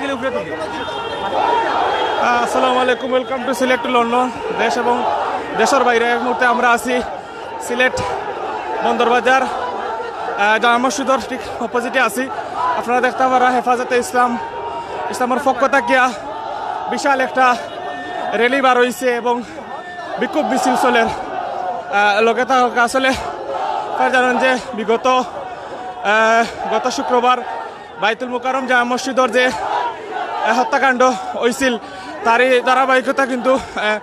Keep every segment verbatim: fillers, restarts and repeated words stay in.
আহ, আসসালামু আলাইকুম, welcome to Sylhet to London। দেশ এবং দেশের বাইরে এই মুহূর্তে আমরা আছি সিলেট বন্দরবাজার, আহ, জামা মসজিদর ঠিক অপোজিটে আছি। আপনারা দেখতা পারা হেফাজতে ইসলাম, ইসলামর পক্ষ থাকিয়া বিশাল একটা র‍্যালি বার অইছে এবং বিক্ষোভ মিছিল চলের। আহ, লগে থাকা আসলে আপনারা জানেন যে বিগত, আহ, গত শুক্রবার বাইতুল মুকাররম জামা মসজিদর যে, আহ, হত্যাকাণ্ড অইছিল, তারই ধারাবাহিকতা কিন্তু, আহ,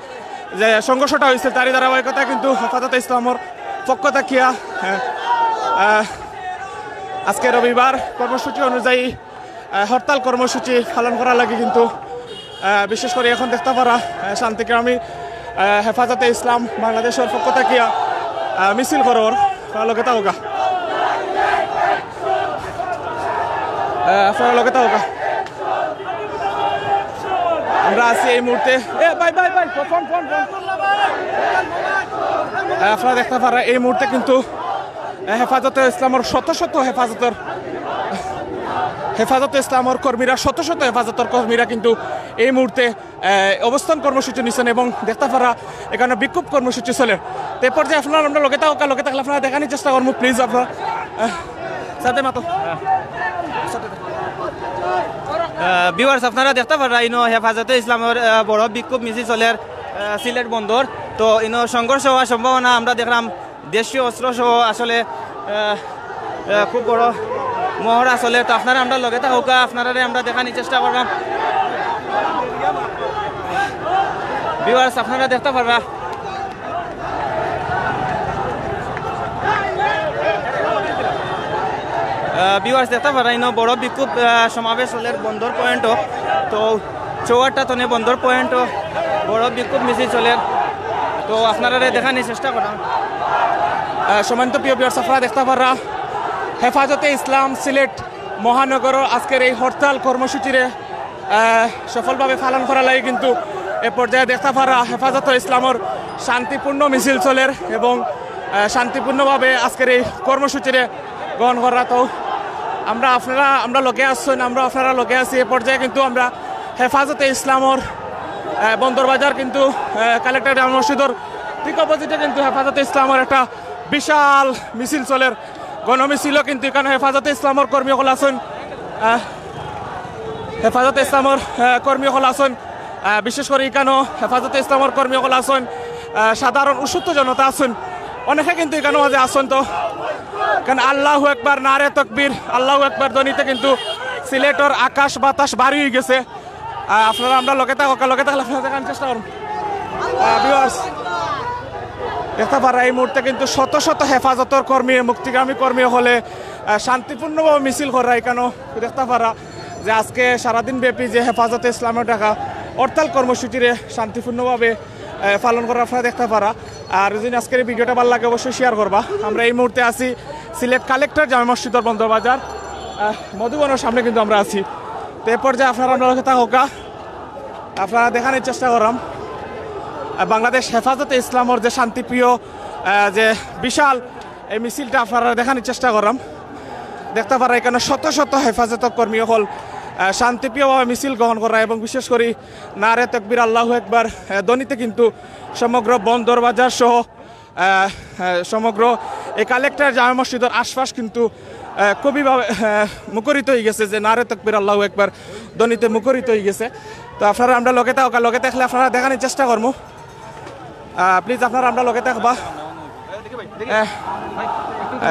যে সংঘর্ষটা অইছিল, তারই ধারাবাহিকতা কিন্তু হেফাজতে ইসলামর পক্ষ থাকিয়া, আহ, আহ, আজকে রবিবার কর্মসূচি অনুযায়ী, আহ, হরতাল কর্মসূচি পালন করার লাগি কিন্তু, আহ, বিশেষ করি এখন দেখতা পারা, আহ, শান্তিকামী, আহ, হেফাজতে ইসলাম বাংলাদেশর পক্ষ থাকিয়া, আহ, মিছিল করর। আপনারা লগে থাকউক্কা। আহ, আপনারা লগে থাকউক্কা। আমরা আছি এই মুহূর্তে, এ ভাই, ভাই, ভাই, ফোন, ফোন, ফোন। আহ, আপনারা দেখতা পারা এই মুহূর্তে কিন্তু, আহ, হেফাজতে ইসলামর শত শত হেফাজতর, হেফাজতে ইসলামর কর্মীরা, শত শত হেফাজতর কর্মীরা কিন্তু এই মুহূর্তে, আহ, অবস্থান কর্মসূচি নিছেন এবং দেখতা পারা এখানো বিক্ষোভ কর্মসূচি চলের। তে পর্যায়ে আপনারা আমরা লগে থাকউক্কা, লগে থাকলে আপনারা দেখানির চেষ্টা করমু, প্লিজ। আপনারা, আহ, সাথে মাতো। আহ, ভিউয়ার্স, আপনারা দেখতা পারা ইনো হেফাজতে ইসলামর, আহ, বড় বিক্ষোভ মিছিল চলের, আহ, সিলেট বন্দর। তো ইনো সংঘর্ষ অওয়ার সম্ভাবনা আমরা দেখরাম। দেশীয় অস্ত্র সহ আসলে, আহ, আহ, খুব বড় মহড়া চলের। তো আপনারা আমরা লগে থাকউক্কা, আপনারারে আমরা দেখানির চেষ্টা কররাম। ভিউয়ার্স, আপনারা দেখতা পারা, আহ, ভিউয়ার্স, দেখতা পারা ইনো বড় বিক্ষোভ, আহ, সমাবেশ চলের বন্দর পয়েন্টও। তো চৌহাট্টা তনে বন্দর পয়েন্টও বড় বিক্ষোভ মিছিল চলের। তো আপনারারে দেখানির চেষ্টা কররাম। আহ, সম্মানিত প্রিয় ভিউয়ার্স, আপনারা দেখতা পারা হেফাজতে ইসলাম সিলেট মহানগরর আজকের এই হরতাল কর্মসূচিরে, আহ, সফলভাবে পালন করার লাগি কিন্তু এ পর্যায়ে দেখতা পারা হেফাজতে ইসলামর শান্তিপূর্ণ মিছিল চলের এবং, আহ, শান্তিপূর্ণভাবে আজকের এই কর্মসূচিরে গ্রহণ করা। তো আমরা আপনারা, আমরা লগে আছইন, আমরা আপনারা লগে আছি। এ পর্যায়ে কিন্তু আমরা হেফাজতে ইসলামর, আহ, বন্দরবাজার কিন্তু, আহ, কালেক্টর জামে মসজিদর ঠিক অপোজিটে কিন্তু হেফাজতে ইসলামর একটা বিশাল মিছিল চলের, গণমিছিলও কিন্তু ইখানো হেফাজতে ইসলামর কর্মী অকল আছইন, আহ, হেফাজতে ইসলামর, আহ, কর্মী অকল আছইন, আহ, বিশেষ করি ইখানো হেফাজতে ইসলামর কর্মী অকল আছইন, আহ, সাধারণ উৎসুক জনতা আছইন, অনেকে কিন্তু ইখানো মাঝে আছইন। তো কারণ আল্লাহু আকবার, নারে তকবীর, আল্লাহু আকবার ধ্বনিতে কিন্তু সিলেটর আকাশ বাতাস ভারী অইগেছে। আহ, আপনারা আমরা লগে থাকউক্কা, লগে থাকলে আপনারা দেখানির চেষ্টা করমু। আহ, ভিউয়ার্স, দেখতা পারা এই মুহূর্তে কিন্তু শত শত হেফাজতর কর্মী, মুক্তিকামী কর্মী অকলে, আহ, শান্তিপূর্ণভাবে মিছিল কররা ইখানো। দেখতা পারা যে আজকে সারাদিন ব্যাপী যে হেফাজতে ইসলামর ডাকা হরতাল কর্মসূচিরে শান্তিপূর্ণভাবে, আহ, পালন কররা আপনারা দেখতা পারা। আর যদি আজকের এই ভিডিওটা ভালা লাগে অবশ্যই শেয়ার করবা। আমরা এই মুহূর্তে আছি সিলেট কালেক্টর জামে মসজিদর বন্দরবাজার, আহ, মধুবনর সামনে কিন্তু আমরা আছি। তো এ পর্যায়ে আপনারা আমরা লগে থাকউক্কা, আপনারা দেখানির চেষ্টা কররাম। আহ, বাংলাদেশ হেফাজতে ইসলামর যে শান্তিপ্রিয়, আহ, যে বিশাল এই মিছিলটা আপনারা দেখানির চেষ্টা কররাম। দেখতা পারা ইখানো শত শত হেফাজত কর্মী অকল, আহ, শান্তিপ্রিয়ভাবে মিছিল গ্রহণ কররা এবং বিশেষ করি নারে তকবীর, আল্লাহু আকবার, আহ, ধ্বনিতে কিন্তু সমগ্র বন্দরবাজার সহ, আহ, আহ, সমগ্র এই কালেক্টর জামে মসজিদর আশপাশ কিন্তু, আহ, খুবই ভাবে, আহ, মুখরিত অইগেছে যে নারে তকবীর, আল্লাহু আকবার ধ্বনিতে মুখরিত অইগেছে। তো আপনারা আমরা লগে থাকউক্কা, লগে থাকলে আপনারা দেখানির চেষ্টা করমু। আহ, প্লিজ আপনারা আমরা লগে থাকবা। আহ,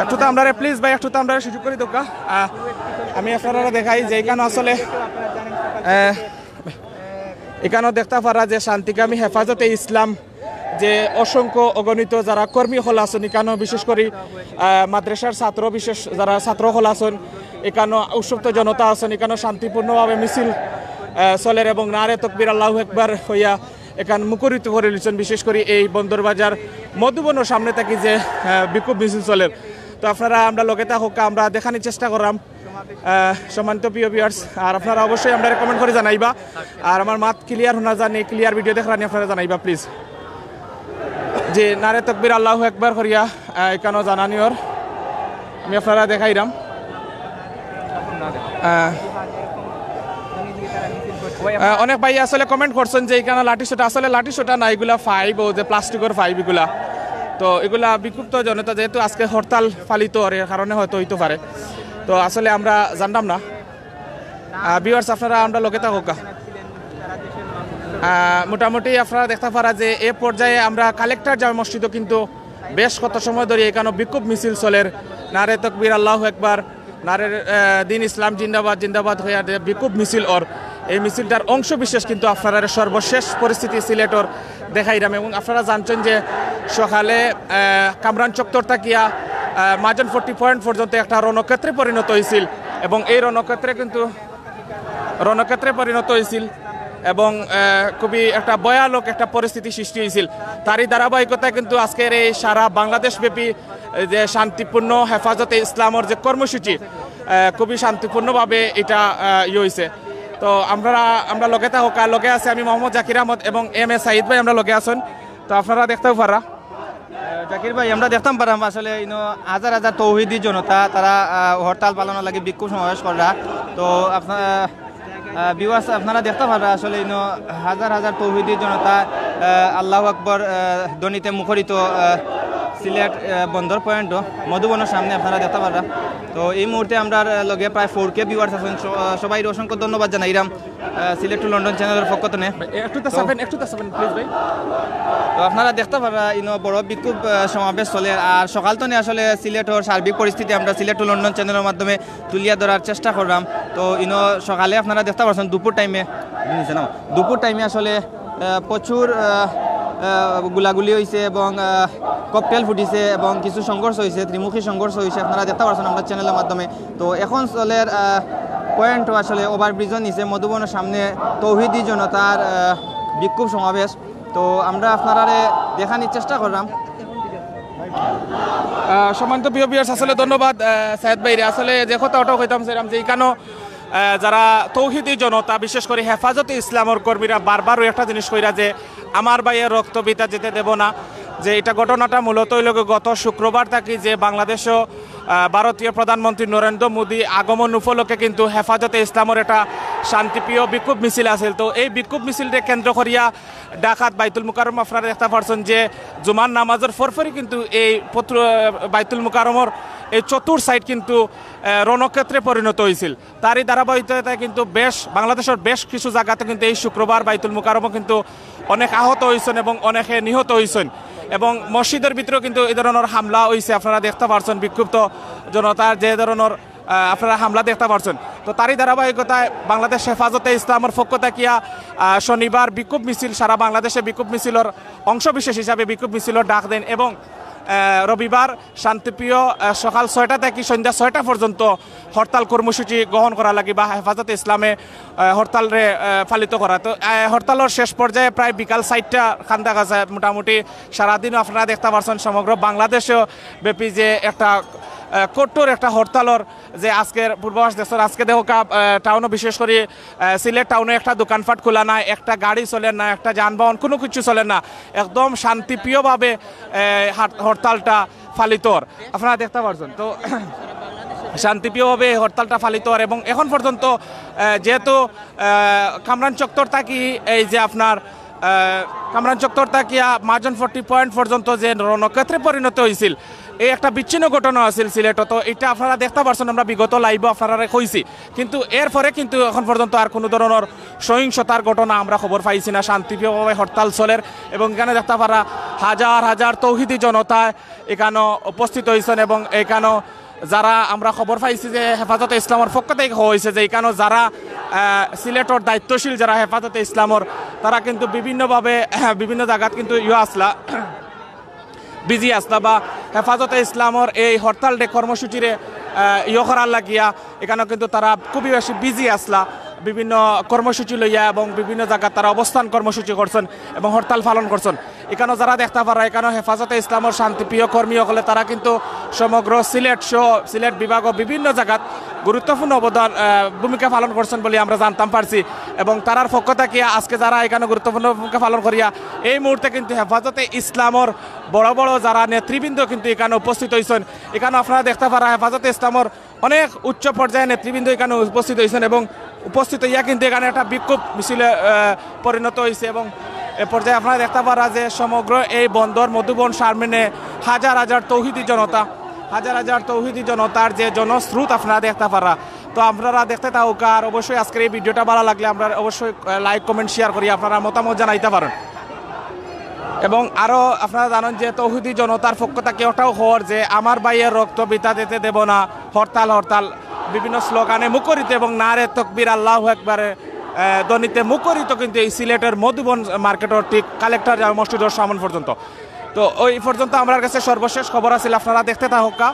একটু তো আমরারে, প্লিজ ভাই, একটু তো আমরারে সুযোগ করি দেউক্কা। আহ, আমি আপনারারে দেখাই যে ইখানো আসলে, আহ, ইখানো দেখতা পারা যে শান্তিকামী হেফাজতে ইসলাম যে অসংখ্য অগণিত যারা কর্মী অকল আছইন, ইখানো বিশেষ করি, আহ, মাদ্রাসার ছাত্র, বিশেষ যারা ছাত্র অকল আছইন, ইখানো উৎসুক জনতা আছইন, ইখানো শান্তিপূর্ণভাবে মিছিল, আহ, চলের এবং নারে তকবীর আল্লাহু আকবার কইয়া ইখান মুখরিত করিলিছইন, বিশেষ করি এই বন্দরবাজার মধুবনর সামনে থাকি যে, আহ, বিক্ষোভ মিছিল চলের। তো আপনারা আমরা লগে থাকউক্কা, আমরা দেখানির চেষ্টা কররাম। আহ, সম্মানিত প্রিয় ভিউয়ার্স, আর আপনারা অবশ্যই আমরারে কমেন্ট করি জানাইবা। আর আমার মাত ক্লিয়ার হুনা যার নি, ক্লিয়ার ভিডিও দেখরা নি আপনারা জানাইবা প্লিজ। যে নারে তকবীর আল্লাহু আকবার করিয়া, আহ, ইখানো জানানি অর। আমি আপনারারে দেখাইরাম। আহ, আহ, অনেক ভাই আসলে কমেন্ট করছেন যে এখানে লাঠি সোটা, আসলে লাঠি সোটা না, এগুলা পাইপ, ও যে প্লাস্টিকর পাইপ এগুলা। তো এগুলা বিক্ষুব্ধ জনতা যেহেতু আজকে হরতাল পালিত অর, এর কারণে হয়তো হইতে পারে। তো আসলে আমরা জানতাম না। ভিউয়ার্স, আপনারা আমরা লগে থাকুক্কা। আহ, মোটামুটি আপনারা দেখতা পারা যে এ পর্যায়ে আমরা কালেক্টর জামে মসজিদও কিন্তু বেশ কত সময় ধরে এখানে বিক্ষোভ মিছিল চলের। নারে তকবীর, আল্লাহু আকবার, নারে, আহ, দিন ইসলাম জিন্দাবাদ, জিন্দাবাদ হইয়া যে বিক্ষোভ মিছিল অর, এই মিছিলটার অংশ বিশেষ কিন্তু আপনারা সর্বশেষ পরিস্থিতি সিলেটর দেখাইরাম। এবং আপনারা জানছেন যে সকালে, আহ, কামরান চত্বর থাকিয়া, আহ, মাজন ফোর্টি পয়েন্ট পর্যন্ত একটা রণক্ষেত্রে পরিণত হয়েছিল এবং এই রণক্ষেত্রে কিন্তু রণক্ষেত্রে পরিণত হয়েছিল এবং, আহ, খুবই একটা ভয়ানক একটা পরিস্থিতি সৃষ্টি হয়েছিল। তারই ধারাবাহিকতায় কিন্তু আজকের এই সারা বাংলাদেশ ব্যাপী যে শান্তিপূর্ণ হেফাজতে ইসলামর যে কর্মসূচি, আহ, খুবই শান্তিপূর্ণভাবে এটা, আহ, ইয়ে হয়েছে। তো আমরা, আমরা লগে থাকুক্কা, লগে আছে আমি মোহাম্মদ জাকির আহমদ এবং এম এ সাইদ ভাই আমরা লগে আছেন। তো আপনারা দেখতাও পারা। আহ, জাকির ভাই, আমরা দেখতাম পারাম আসলে ইনো হাজার হাজার তৌহিদি জনতা তারা, আহ, হরতাল পালনর লাগি বিক্ষোভ সমাবেশ কররা। তো আপনারা, আহ, ভিউয়ার্স, আপনারা দেখতা পারা আসলে ইনো হাজার হাজার তৌহিদি জনতা, আহ, আল্লাহু আকবর, আহ, ধ্বনিতে মুখরিত, আহ, সিলেট, আহ, বন্দর পয়েন্ট মধুবনর সামনে আপনারা দেখতা পারা। তো এই মুহূর্তে আমরার, আহ, লগে প্রায় ফোর কে ভিউয়ার্স আছেন, স-, আহ, সবাইরে অসংখ্য ধন্যবাদ জানাইরাম, আহ, সিলেট টু লন্ডন চ্যানেলর পক্ষ থেকে। একটু তো তো সেভেন, একটু তো সেভেন, প্লিজ ভাই। তো আপনারা দেখতা পারা ইনো বড় বিক্ষোভ, আহ, সমাবেশ চলের। আর সকাল তনে আসলে সিলেটর সার্বিক পরিস্থিতি আমরা সিলেট টু লন্ডন চ্যানেলর মাধ্যমে তুলিয়া ধরার চেষ্টা করলাম। তো ইনো সকালে আপনারা দেখতা পারছেন দুপুর টাইমে, নিচে নাও, দুপুর টাইমে আসলে, আহ, প্রচুর, আহ, আহ, গুলাগুলি হইছে এবং, আহ, ককটেল ফুটিছে এবং কিছু সংঘর্ষ হইছে, ত্রিমুখী সংঘর্ষ হইছে, আপনারা দেখতা পারছেন আমরা চ্যানেলর মাধ্যমে। তো এখন চলের, আহ, পয়েন্ট আসলে ওভারব্রিজর নিচে মধুবনর সামনে তৌহিদি জনতার, আহ, বিক্ষোভ সমাবেশ। তো আমরা আপনারারে দেখানির চেষ্টা করলাম। আহ, সম্মানিত প্রিয় ভিউয়ার্স, আসলে ধন্যবাদ, আহ, সাইদ ভাইরে। আসলে যে কথা ওটাও কইতাম চাইলাম যে এখানেও, আহ, যারা তৌহিদি জনতা, বিশেষ করে হেফাজতে ইসলামর কর্মীরা বারবার ওই একটা জিনিস কইরা যে আমার ভাইয়ের রক্ত বৃথা যেতে দেব না, যে এটা ঘটনাটা মূলত হইল গিয়ে গত শুক্রবার থাকি যে বাংলাদেশও, আহ, ভারতীয় প্রধানমন্ত্রী নরেন্দ্র মোদী আগমন উপলক্ষে কিন্তু হেফাজতে ইসলামর একটা শান্তিপ্রিয় বিক্ষোভ মিছিল আছিল। তো এই বিক্ষোভ মিছিলকে কেন্দ্র করিয়া ঢাকাত বাইতুল মুকাররম আপনারা দেখতা পারছেন যে জুমার নামাজর পরপরই কিন্তু এই পত্র-, বাইতুল মুকাররমর এই চতুর সাইড কিন্তু, আহ, রণক্ষেত্রে পরিণত হইছিল। তারই ধারাবাহিকতায় কিন্তু বেশ, বাংলাদেশর বেশ কিছু জাগাতে কিন্তু এই শুক্রবার বাইতুল মুকাররমও কিন্তু অনেক আহত হইছেন এবং অনেকে নিহত হইছেন এবং মসজিদর ভিতরেও কিন্তু এই ধরনের হামলা হইছে। আপনারা দেখতা পারছেন বিক্ষুব্ধ জনতার যে ধরনের, আহ, আপনারা হামলা দেখতা পারছেন। তো তারই ধারাবাহিকতায় বাংলাদেশ হেফাজতে ইসলামর পক্ষ থাকিয়া, আহ, শনিবার বিক্ষোভ মিছিল, সারা বাংলাদেশে বিক্ষোভ মিছিলর অংশ বিশেষ হিসাবে বিক্ষোভ মিছিলর ডাক দেন এবং, আহ, রবিবার শান্তিপ্রিয়, আহ, সকাল ছয়টা থাকি সন্ধ্যা ছয়টা পর্যন্ত হরতাল কর্মসূচি গ্রহণ করা লাগি বা হেফাজতে ইসলামে, আহ, হরতালরে, আহ, পালিত করা। তো, আহ, হরতালর শেষ পর্যায়ে প্রায় বিকাল চাইরটা খান দেখা যায় মোটামুটি সারাদিনও আপনারা দেখতা পারছেন সমগ্র বাংলাদেশও ব্যাপী যে একটা, আহ, কঠোর একটা হরতালর যে আজকের পূর্বাভাস দেখছেন, আজকে দেখো কা-, আহ, টাউনও বিশেষ করে, আহ, সিলেট টাউনে একটা দোকানপাট খোলা নাই, একটা গাড়ি চলে না, একটা যানবাহন কোনো কিছু চলে না, একদম শান্তিপ্রিয়ভাবে, আহ, হাট-, হরতালটা পালিত অর। আপনারা দেখতা পারছেন তো শান্তিপ্রিয়ভাবে এই হরতালটা পালিত অর এবং এখন পর্যন্ত, আহ, যেহেতু, আহ, কামরান চত্বর থাকি এই যে আপনার, আহ, কামরান চত্বর থাকিয়া মাজন ফোর্টি পয়েন্ট পর্যন্ত যে রণক্ষেত্রে পরিণত হইছিল, এই একটা বিচ্ছিন্ন ঘটনা আছিল সিলেটও। তো এটা আপনারা দেখতা পারছেন, আমরা বিগত লাইভও আপনারারে কইছি, কিন্তু এরপরে কিন্তু এখন পর্যন্ত আর কোনো ধরনের সহিংসতার ঘটনা আমরা খবর পাইছি না। শান্তিপ্রিয়ভাবে হরতাল চলের এবং এখানে দেখতা পারা হাজার হাজার তৌহিদি জনতা এখানে উপস্থিত হইছেন এবং এখানে যারা আমরা খবর পাইছি যে হেফাজতে ইসলামর পক্ষ থেকে কওয়া হইছে যে এখানে যারা, আহ, সিলেটর দায়িত্বশীল যারা হেফাজতে ইসলামর, তারা কিন্তু বিভিন্নভাবে বিভিন্ন জাগাত কিন্তু ইয়ে আসলা, বিজি আসলা বা হেফাজতে ইসলামর এই হরতাল ডে কর্মসূচিরে, আহ, ইয়ে করার লাগিয়া এখানে কিন্তু তারা খুবই বেশি বিজি আসলা বিভিন্ন কর্মসূচি লইয়া এবং বিভিন্ন জাগাত তারা অবস্থান কর্মসূচি করছেন এবং হরতাল পালন করছেন। এখানে যারা দেখতা পারা, এখানে হেফাজতে ইসলামর শান্তিপ্রিয় কর্মী হকলে তারা কিন্তু সমগ্র সিলেট সহ সিলেট বিভাগও বিভিন্ন জাগাত গুরুত্বপূর্ণ অবদান, আহ, ভূমিকা পালন করছেন বলে আমরা জানতাম পারছি। এবং তারার পক্ষ থেকে আজকে যারা এখানে গুরুত্বপূর্ণ ভূমিকা পালন করিয়া এই মুহূর্তে কিন্তু হেফাজতে ইসলামর বড় বড় যারা নেতৃবৃন্দ কিন্তু এখানে উপস্থিত হইছেন। এখানে আপনারা দেখতা পারা হেফাজতে ইসলামর অনেক উচ্চ পর্যায়ে নেতৃবৃন্দ এখানে উপস্থিত হইছেন এবং উপস্থিত হইয়া কিন্তু এখানে একটা বিক্ষোভ মিছিলে আহ, পরিণত হয়েছে। এবং এ পর্যায়ে আপনারা দেখতা পারা যে সমগ্র এই বন্দর মধুবন সামনে হাজার হাজার তৌহিদি জনতা, হাজার হাজার তৌহিদি জনতার যে জনস্রোত আপনারা দেখতা পারা। তো আপনারা দেখতে থাকুকা, আর অবশ্যই আজকের এই ভিডিওটা ভালো লাগলে আমরা অবশ্যই লাইক, কমেন্ট, শেয়ার করি আপনারা মতামত জানাইতা পারেন। এবং আরও আপনারা জানেন যে তৌহিদি জনতার পক্ষ থেকে ওটাও খবর যে আমার ভাইয়ের রক্ত বৃথা যেতে দেব না, হরতাল হরতাল, বিভিন্ন স্লোগানে মুখরিত এবং নারে তকবির আল্লাহু একবারে আহ, ধ্বনিতে মুখরিত কিন্তু এই সিলেটের মধুবন মার্কেটর ঠিক কালেক্টর জামে মসজিদর সামন পর্যন্ত। তো ওই পর্যন্ত আমার কাছে সর্বশেষ খবর আছিল, আপনারা দেখতে থাকুকা।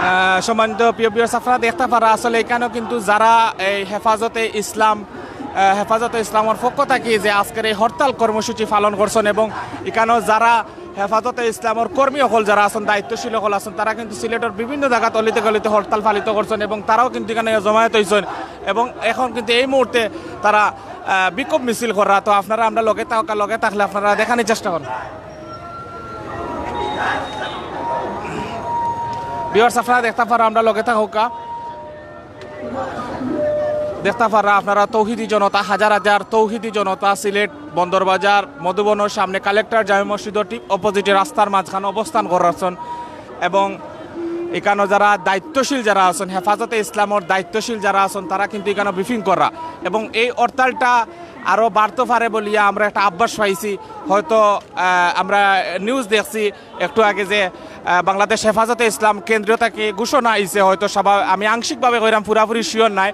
আহ, সম্মানিত প্রিয় ভিউয়ার্স, আপনারা দেখতে পারা আসলে এখানেও কিন্তু যারা এই হেফাজতে ইসলাম, আহ, হেফাজতে ইসলামের পক্ষ থেকে যে আজকের এই হরতাল কর্মসূচি পালন করছেন এবং এখানেও যারা হেফাজতে ইসলামের কর্মী অকল যারা আছেন, দায়িত্বশীল অকল আছেন, তারা কিন্তু সিলেটের বিভিন্ন জায়গাত অলিতে গলিতে হরতাল পালিত করছেন এবং তারাও কিন্তু এখানে জমায়েত হয়েছেন এবং এখন কিন্তু এই মুহূর্তে তারা আহ, বিক্ষোভ মিছিল করা। তো আপনারা আমরা লগে থাকা, লগে থাকলে আপনারা দেখানোর চেষ্টা করুন। ভিউয়ার্স, আপনারা দেখতে পারা আমরা লগে থাকুকা, দেখতে পারা আপনারা তৌহিদি জনতা, হাজার হাজার তৌহিদি জনতা সিলেট বন্দরবাজার মধুবনের সামনে কালেক্টর জামে মসজিদর ঠিক অপোজিটে রাস্তার মাঝখানে অবস্থান করছেন এবং এখানে যারা দায়িত্বশীল যারা আছেন, হেফাজতে ইসলামর দায়িত্বশীল যারা আছেন, তারা কিন্তু এখানে ব্রিফিং করা এবং এই হরতালটা আরও বাড়তে পারে বলিয়া আমরা একটা আভাস পাইছি। হয়তো আহ, আমরা নিউজ দেখছি একটু আগে যে আহ, বাংলাদেশ হেফাজতে ইসলাম কেন্দ্রীয় থেকে ঘোষণা আইছে, হয়তো সভা আমি আংশিকভাবে কইরাম, পুরাপুরি শিওর নাই,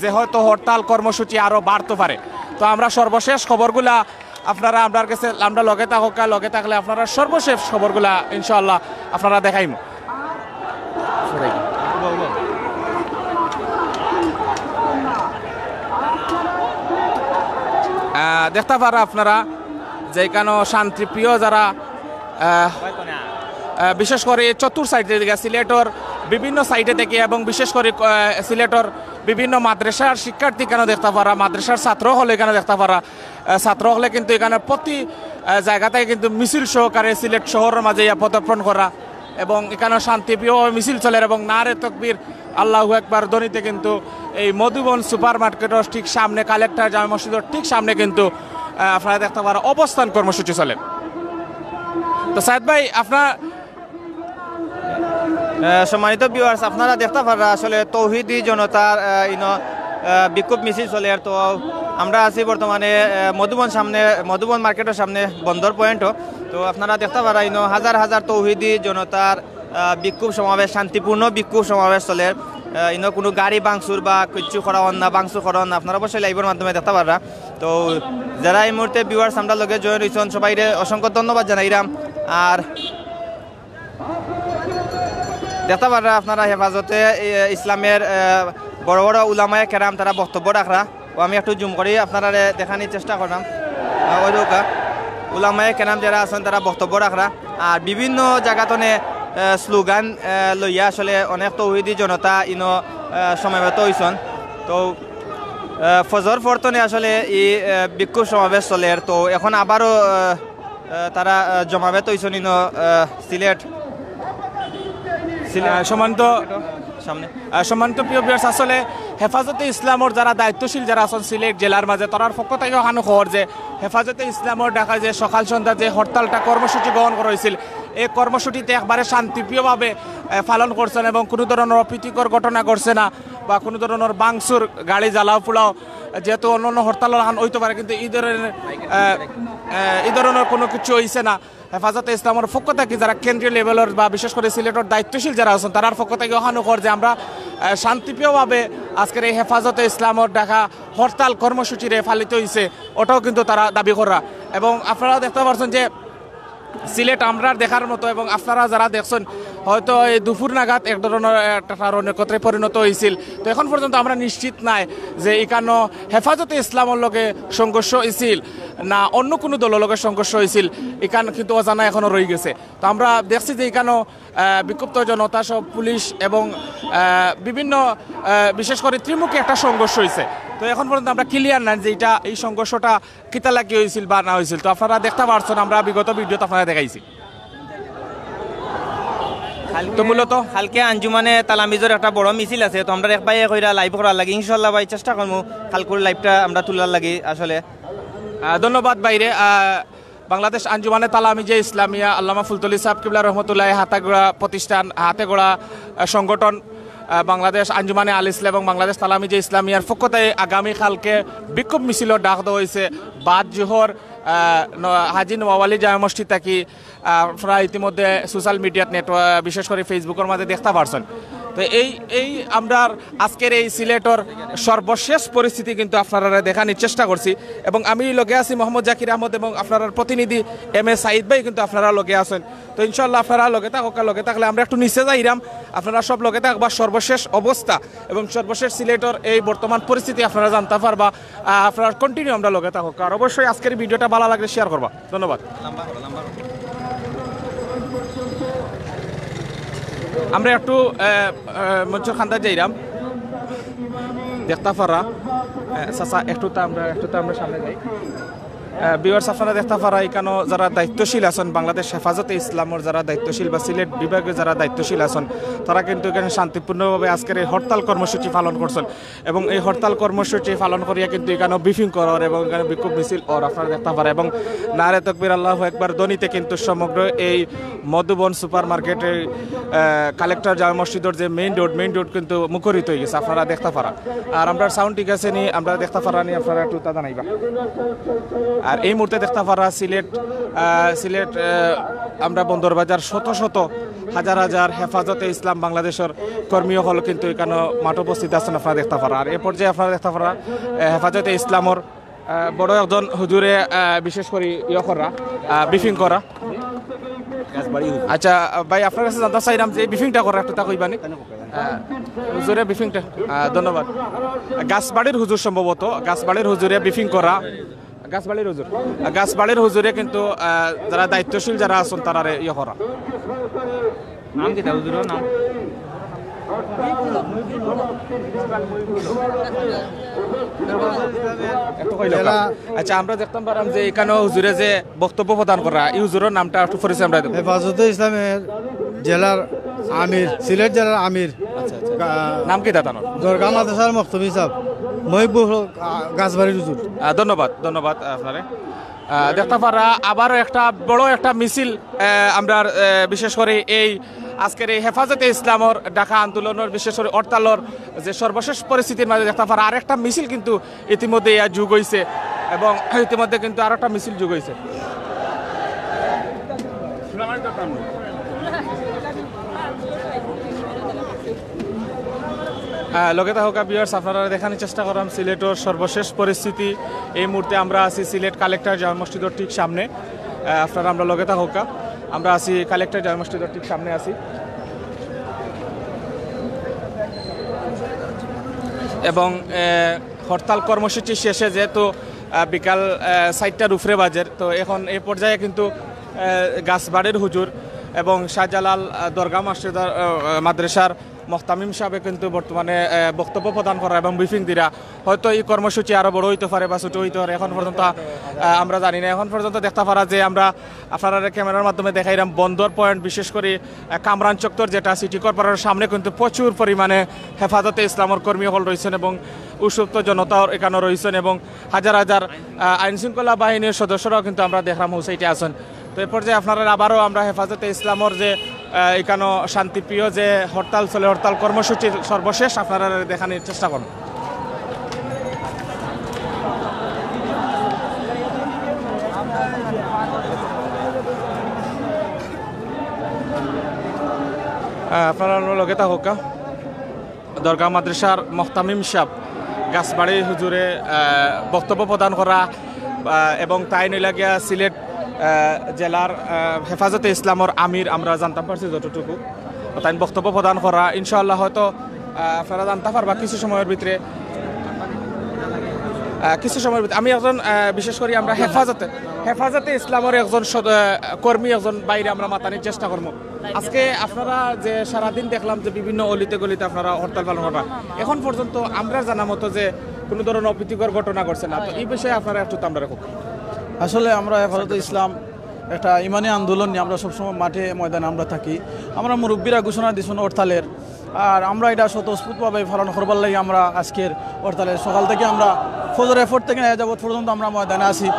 যে হয়তো হরতাল কর্মসূচি আরও বাড়তে পারে। তো আমরা সর্বশেষ খবরগুলা আপনারা আমরার কাছে, আমরা লগে থাকুকা, লগে থাকলে আপনারা সর্বশেষ খবরগুলা ইনশাআল্লাহ আপনারা দেখাইমু। আহ, দেখতে পারা আপনারা যে এখানে শান্তিপ্রিয় যারা আহ, আহ, বিশেষ করে চতুর সাইডে দিকে সিলেটর বিভিন্ন সাইডে থেকে এবং বিশেষ করে আহ, সিলেটর বিভিন্ন মাদ্রাসার শিক্ষার্থী এখানে দেখতে পারা, মাদ্রাসার ছাত্র হলে এখানে দেখতে পারা, আহ, ছাত্র হলে কিন্তু এখানে প্রতি আহ, জায়গা থেকে কিন্তু মিছিল সহকারে সিলেট শহরের মাঝে ইয়া পদর্পণ করা এবং এখানে শান্তিপ্রিয় মিছিল চলের এবং নারে তকবীর আল্লাহু আকবার ধ্বনিতে কিন্তু এই মধুবন সুপার মার্কেটর ঠিক সামনে, কালেক্টর জামে মসজিদর ঠিক সামনে কিন্তু আহ, আপনারা দেখতে পারা অবস্থান কর্মসূচি চলে। তো সাইদ ভাই, আপনার আহ, সম্মানিত ভিউয়ার্স, আপনারা দেখতে পারা আসলে তৌহিদি জনতার আহ, ইনো আহ, বিক্ষোভ মিছিল চলের। তো আমরা আছি বর্তমানে আহ, মধুবন সামনে, মধুবন মার্কেটর সামনে বন্দর পয়েন্টও। তো আপনারা দেখতে পারা ইনো হাজার হাজার তৌহিদি জনতার আহ, বিক্ষোভ সমাবেশ, শান্তিপূর্ণ বিক্ষোভ সমাবেশ চলের। আহ, ইনো কোনো গাড়ি ভাঙচুর বা কিচ্ছু করা হন না, ভাঙচুর করা হন না, আপনারা অবশ্যই লাইভর মাধ্যমে দেখতে পাররা। তো যারা এই মুহূর্তে ভিউয়ার্স আমরা লগে জয়েন হইছেন, সবাইরে অসংখ্য ধন্যবাদ জানাইরাম। আর দেখতে পাররা আপনারা হেফাজতে এ, ইসলামের আহ, বড় বড় উলামায়ে কেরাম তারা বক্তব্য রাখরা। ও আমি একটু জুম করি আপনারারে দেখানির চেষ্টা করলাম। আহ, ওই রোকা উলামায়ে কেরাম যারা আছেন তারা বক্তব্য রাখরা। আর বিভিন্ন জায়গাতনে আহ, স্লোগান আহ, লইয়া আসলে অনেক তৌহিদি জনতা ইনো আহ, সমবেত হইছেন। তো আহ, ফজর পরতনে আসলে এই আহ, বিক্ষোভ সমাবেশ চলের। তো এখন আবারও আহ, আহ, তারা আহ, জমাবেত হইছেন ইনো আহ, সিলেট সিলেট আহ, সম্মানিত সামনে। আহ, সম্মানিত প্রিয় ভিউয়ার্স, আসলে হেফাজতে ইসলামর যারা দায়িত্বশীল যারা আছেন সিলেট জেলার মাঝে, তারার পক্ষ থেকে ওখানে খবর যে হেফাজতে ইসলামর ঢাকায় যে সকাল সন্ধ্যা যে হরতালটা কর্মসূচি গ্রহণ করা হয়েছিল, এই কর্মসূচিতে একবারে শান্তিপ্রিয়ভাবে আহ, পালন করছেন এবং কোনো ধরনের অপ্রীতিকর ঘটনা ঘটছে না বা কোনো ধরনের ভাঙচুর, গাড়ি জ্বালাও পোড়াও, যেহেতু অন্য অন্য হরতাল লাখান হইতে পারে, কিন্তু এই ধরনের আহ, আহ, এই ধরনের কোনো কিছু হইছে না। হেফাজতে ইসলামর পক্ষ থেকে যারা কেন্দ্রীয় লেভেলর বা বিশেষ করে সিলেটর দায়িত্বশীল যারা আছেন, তারার পক্ষ থেকে ওখানে খবর যে আমরা আহ, শান্তিপ্রিয়ভাবে আজকের এই হেফাজতে ইসলামর ঢাকা হরতাল কর্মসূচিরে পালিত হইছে, ওটাও কিন্তু তারা দাবি করা। এবং আপনারা দেখতে পাচ্ছেন যে সিলেট আমরার দেখার মতো এবং আপনারা যারা দেখছেন, হয়তো এই দুপুর নাগাদ এক ধরনের একটা কারণে কতরে পরিণত হয়েছিল। তো এখন পর্যন্ত আমরা নিশ্চিত নাই যে ইকানো হেফাজতে ইসলামর লগে সংঘর্ষ হয়েছিল না অন্য কোনো দলর লগে সংঘর্ষ হয়েছিল, ইকান কিন্তু অজানা এখনো রয়ে গেছে। তো আমরা দেখছি যে ইকানো আহ, বিক্ষুব্ধ জনতা সহ পুলিশ এবং আহ, বিভিন্ন আহ, বিশেষ করে ত্রিমুখী একটা সংঘর্ষ হয়েছে। তো এখন পর্যন্ত আমরা ক্লিয়ার নাই যে এটা, এই সংঘর্ষটা কিতা লাগি হয়েছিল বা না হয়েছিল। তো আপনারা দেখতে পারছেন, আমরা বিগত ভিডিওতে আপনারা দেখাইছি। তো মূলত কালকে আঞ্জুমানে তালামিজর একটা বড় মিছিল আছে, তো আমরা এক ভাইয়ে কইরা লাইভ করার লাগি ইনশাল্লাহ ভাই চেষ্টা করবো কালকুর লাইভটা আমরা তোলার লাগি আসলে। আহ, ধন্যবাদ ভাইরে। আহ, বাংলাদেশ আঞ্জুমানে তালামিজে ইসলামিয়া আল্লামা ফুলতলি সাহেব কিবলা রহমতুল্লাহ হাতে গড়া প্রতিষ্ঠান, হাতে গড়া আহ, সংগঠন আহ, বাংলাদেশ আঞ্জুমানে আল ইসলাম এবং বাংলাদেশ তালামিজে ইসলামিয়ার পক্ষ থেকে আগামী কালকে বিক্ষোভ মিছিলর ডাক দেওয়া হয়েছে। বাদ জোহর আহ, ন- হাজী নোয়াব আলী জামে মসজিদ থাকি আহ, আপনারা ইতিমধ্যে সোশ্যাল মিডিয়াত নেটওয়ার্ক, বিশেষ করে ফেসবুকর মাঝে দেখতে পারছেন। তো এই এই আমরার আজকের এই সিলেটর সর্বশেষ পরিস্থিতি কিন্তু আপনারা দেখানোর চেষ্টা করছি। এবং আমি লগে আছি মোহাম্মদ জাকির আহমদ এবং আপনার প্রতিনিধি এম এ সাইদ ভাই কিন্তু আপনারা লগে আছেন। তো ইনশাল্লাহ আপনারা লগে থাকুক, লগে থাকলে আমরা একটু নিচে যাইরাম, আপনারা সব লগে থাকবা। সর্বশেষ অবস্থা এবং সর্বশেষ সিলেটর এই বর্তমান পরিস্থিতি আপনারা জানতে পারবা। আহ, আপনারা কন্টিনিউ আমরা লগে থাকুক। আর অবশ্যই আজকের ভিডিওটা ভালো লাগলে শেয়ার করবা। ধন্যবাদ। আমরা একটু আহ, আহ, মঞ্চর কান্দাত যাইরাম। দেখতা পারা আহ, চাচা, একটু তা আমরা একটু তা আমরা সামনে যাই। ভিউয়ার্স, আপনারা দেখতা পারা এখানো যারা দায়িত্বশীল আছেন, বাংলাদেশ হেফাজতে ইসলামর যারা দায়িত্বশীল বা সিলেট বিভাগে যারা দায়িত্বশীল আছেন, তারা কিন্তু এখানে শান্তিপূর্ণভাবে আজকের এই হরতাল কর্মসূচি পালন করছেন। এবং এই হরতাল কর্মসূচি পালন করিয়া কিন্তু এখানে ব্রিফিং করার এবং এখানে বিক্ষোভ মিছিল অর আপনারা দেখতা পারা। এবং নারে তকবীর আল্লাহু আকবার ধ্বনিতে কিন্তু সমগ্র এই মধুবন সুপার মার্কেটের আহ, কালেক্টর জামে মসজিদর যে মেইন রোড, মেইন রোড কিন্তু মুখরিত হয়ে গেছে, আপনারা দেখতা পারা। আর আমরা সাউন্ড ঠিক আছে নি, আমরা দেখতা পারা নি, আপনারা একটু তা জানাইবা। আর এই মুহূর্তে দেখতা পারা সিলেট আহ, সিলেট আহ, আমরা বন্দর বাজার শত শত হাজার হাজার হেফাজতে ইসলাম বাংলাদেশের কর্মী হল কিন্তু এখানে মাঠ উপস্থিত আছেন, আপনারা দেখতা পারা। আর এ পর্যায়ে আপনারা দেখতা পারা আহ, হেফাজতে ইসলামর আহ, বড় একজন হুজুরে আহ, বিশেষ করে ইয়ে করা, ব্রিফিং করা। আচ্ছা আহ, ভাই, আপনার কাছে জানতে চাইলাম যে এই ব্রিফিংটা করা একটু তা কইবানি। আহ, হুজুরে ব্রিফিংটা আহ, ধন্যবাদ। গাছবাড়ির হুজুর সম্ভবত, গাছবাড়ির হুজুরে ব্রিফিং করা। গাছবাড়ির হুজুর, আহ, গাছবাড়ির হুজুরে কিন্তু আহ, যারা দায়িত্বশীল যারা আছেন তারারে ইয়ে করা। নাম কিতা হুজুরর নাম? একটু কইলো কা। আচ্ছা, আমরা দেখতাম পারাম যে এখানে হুজুরে যে বক্তব্য প্রদান করা, এই হুজুরর নামটা একটু পরিচয় আমরা দেব। হেফাজতে ইসলামের জেলার আমির, সিলেট জেলার আমির। আচ্ছা, আচ্ছা। গা- নাম কিতা তানর? দরগা মাদ্রাসার মক্তবি সাহেব, মহিবুল হক, আ, গাছবাড়ির হুজুর। আহ, ধন্যবাদ, ধন্যবাদ আপনারে। আহ, দেখতা পারা আবারও একটা বড় একটা মিছিল, আহ, আমরা আহ, বিশেষ করে এই আজকের এই হেফাজতে ইসলামর ঢাকা আন্দোলনর, বিশেষ করে হরতালর যে সর্বশেষ পরিস্থিতির মাঝে দেখতা পারা আরেকটা মিছিল কিন্তু ইতিমধ্যে ইয়া যোগ হইছে এবং ইতিমধ্যে কিন্তু আরেকটা মিছিল যোগ হইছে। আহ, লগে থাকা ভিউয়ার্স, আপনারা দেখানোর চেষ্টা করাম সিলেটর সর্বশেষ পরিস্থিতি। এই মুহূর্তে আমরা আছি সিলেট কালেক্টর জামে মসজিদর ঠিক সামনে। আহ, আপনারা আমরা লগে থাকা, আমরা আছি কালেক্টর জামে মসজিদর ঠিক সামনে আছি। এবং আহ, হরতাল কর্মসূচি শেষে যেহেতু আহ, বিকাল আহ, চারটার উপরে বাজের, তো এখন এই পর্যায়ে কিন্তু আহ, গাছবাড়ির হুজুর এবং শাহজালাল আহ, দরগা মসজিদ আহ, মাদ্রাসার মহতামিম সাহেবে কিন্তু বর্তমানে আহ, বক্তব্য প্রদান করা এবং ব্রিফিং দিরা। হয়তো এই কর্মসূচি আরো বড় হইতে পারে বা ছোট হইতে পারে, এখন পর্যন্ত আহ, আমরা জানি না। এখন পর্যন্ত দেখতা পারা যে আমরা আপনারা ক্যামেরার মাধ্যমে দেখাইলাম বন্দর পয়েন্ট, বিশেষ করে আহ, কামরান চত্বর যেটা সিটি কর্পোরেশনের সামনে কিন্তু প্রচুর পরিমাণে হেফাজতে ইসলামর কর্মী হল রয়েছেন এবং উষুপ্ত জনতাও এখানে রয়েছেন এবং হাজার হাজার আহ, আইন শৃঙ্খলা বাহিনীর সদস্যরাও কিন্তু আমরা দেখলাম হোসাইটে আছেন। তো এ পর্যায়ে আপনারা আবারও আমরা হেফাজতে ইসলামর যে আহ, এখানে শান্তিপ্রিয় যে হরতাল চলে, হরতাল কর্মসূচির সর্বশেষ আপনারা দেখানোর চেষ্টা করব। আহ, আপনারা লগে থাকুকা। দরগা মাদ্রাসার মহতামিম সাহেব গাছবাড়ি হুজুরে আহ, বক্তব্য প্রদান করা আহ, এবং তাইন অইলা গিয়া সিলেট আহ, জেলার আহ, হেফাজতে ইসলামর আমির আমরা জানতাম পারছি যতটুকু, তাইন বক্তব্য প্রদান করা, ইনশাআল্লাহ হয়তো আহ, আপনারা জানতা পারবা কিছু সময়র ভিতরে, আহ, কিছু সময়র ভিতরে। আমি একজন আহ, বিশেষ করি আমরা হেফাজতে হেফাজতে ইসলামর একজন সদ- আহ, কর্মী, একজন ভাইরে আমরা মাতানির চেষ্টা করমু। আজকে আপনারা যে সারাদিন দেখলাম যে বিভিন্ন অলিতে গলিতে আপনারা হরতাল পালন করবা, এখন পর্যন্ত আমরা জানা মতো যে কোনো ধরনের অপ্রীতিকর ঘটনা ঘটছে না, তো এই বিষয়ে আপনারা একটু তো আমরা রাখুক। আসলে আমরা হেফাজতে ইসলাম একটা ইমানি আন্দোলন নিয়ে আমরা সবসময় মাঠে ময়দানে আমরা থাকি। আমরা মুরব্বীরা ঘোষণা দিছইন হরতালের, আর আমরা এটা স্বতঃস্ফূর্তভাবে পালন করবার লাগি আমরা আজকের হরতালে সকাল থেকে আমরা ফজরের পর থেকে এ যাবত পর্যন্ত আমরা ময়দানে আছি।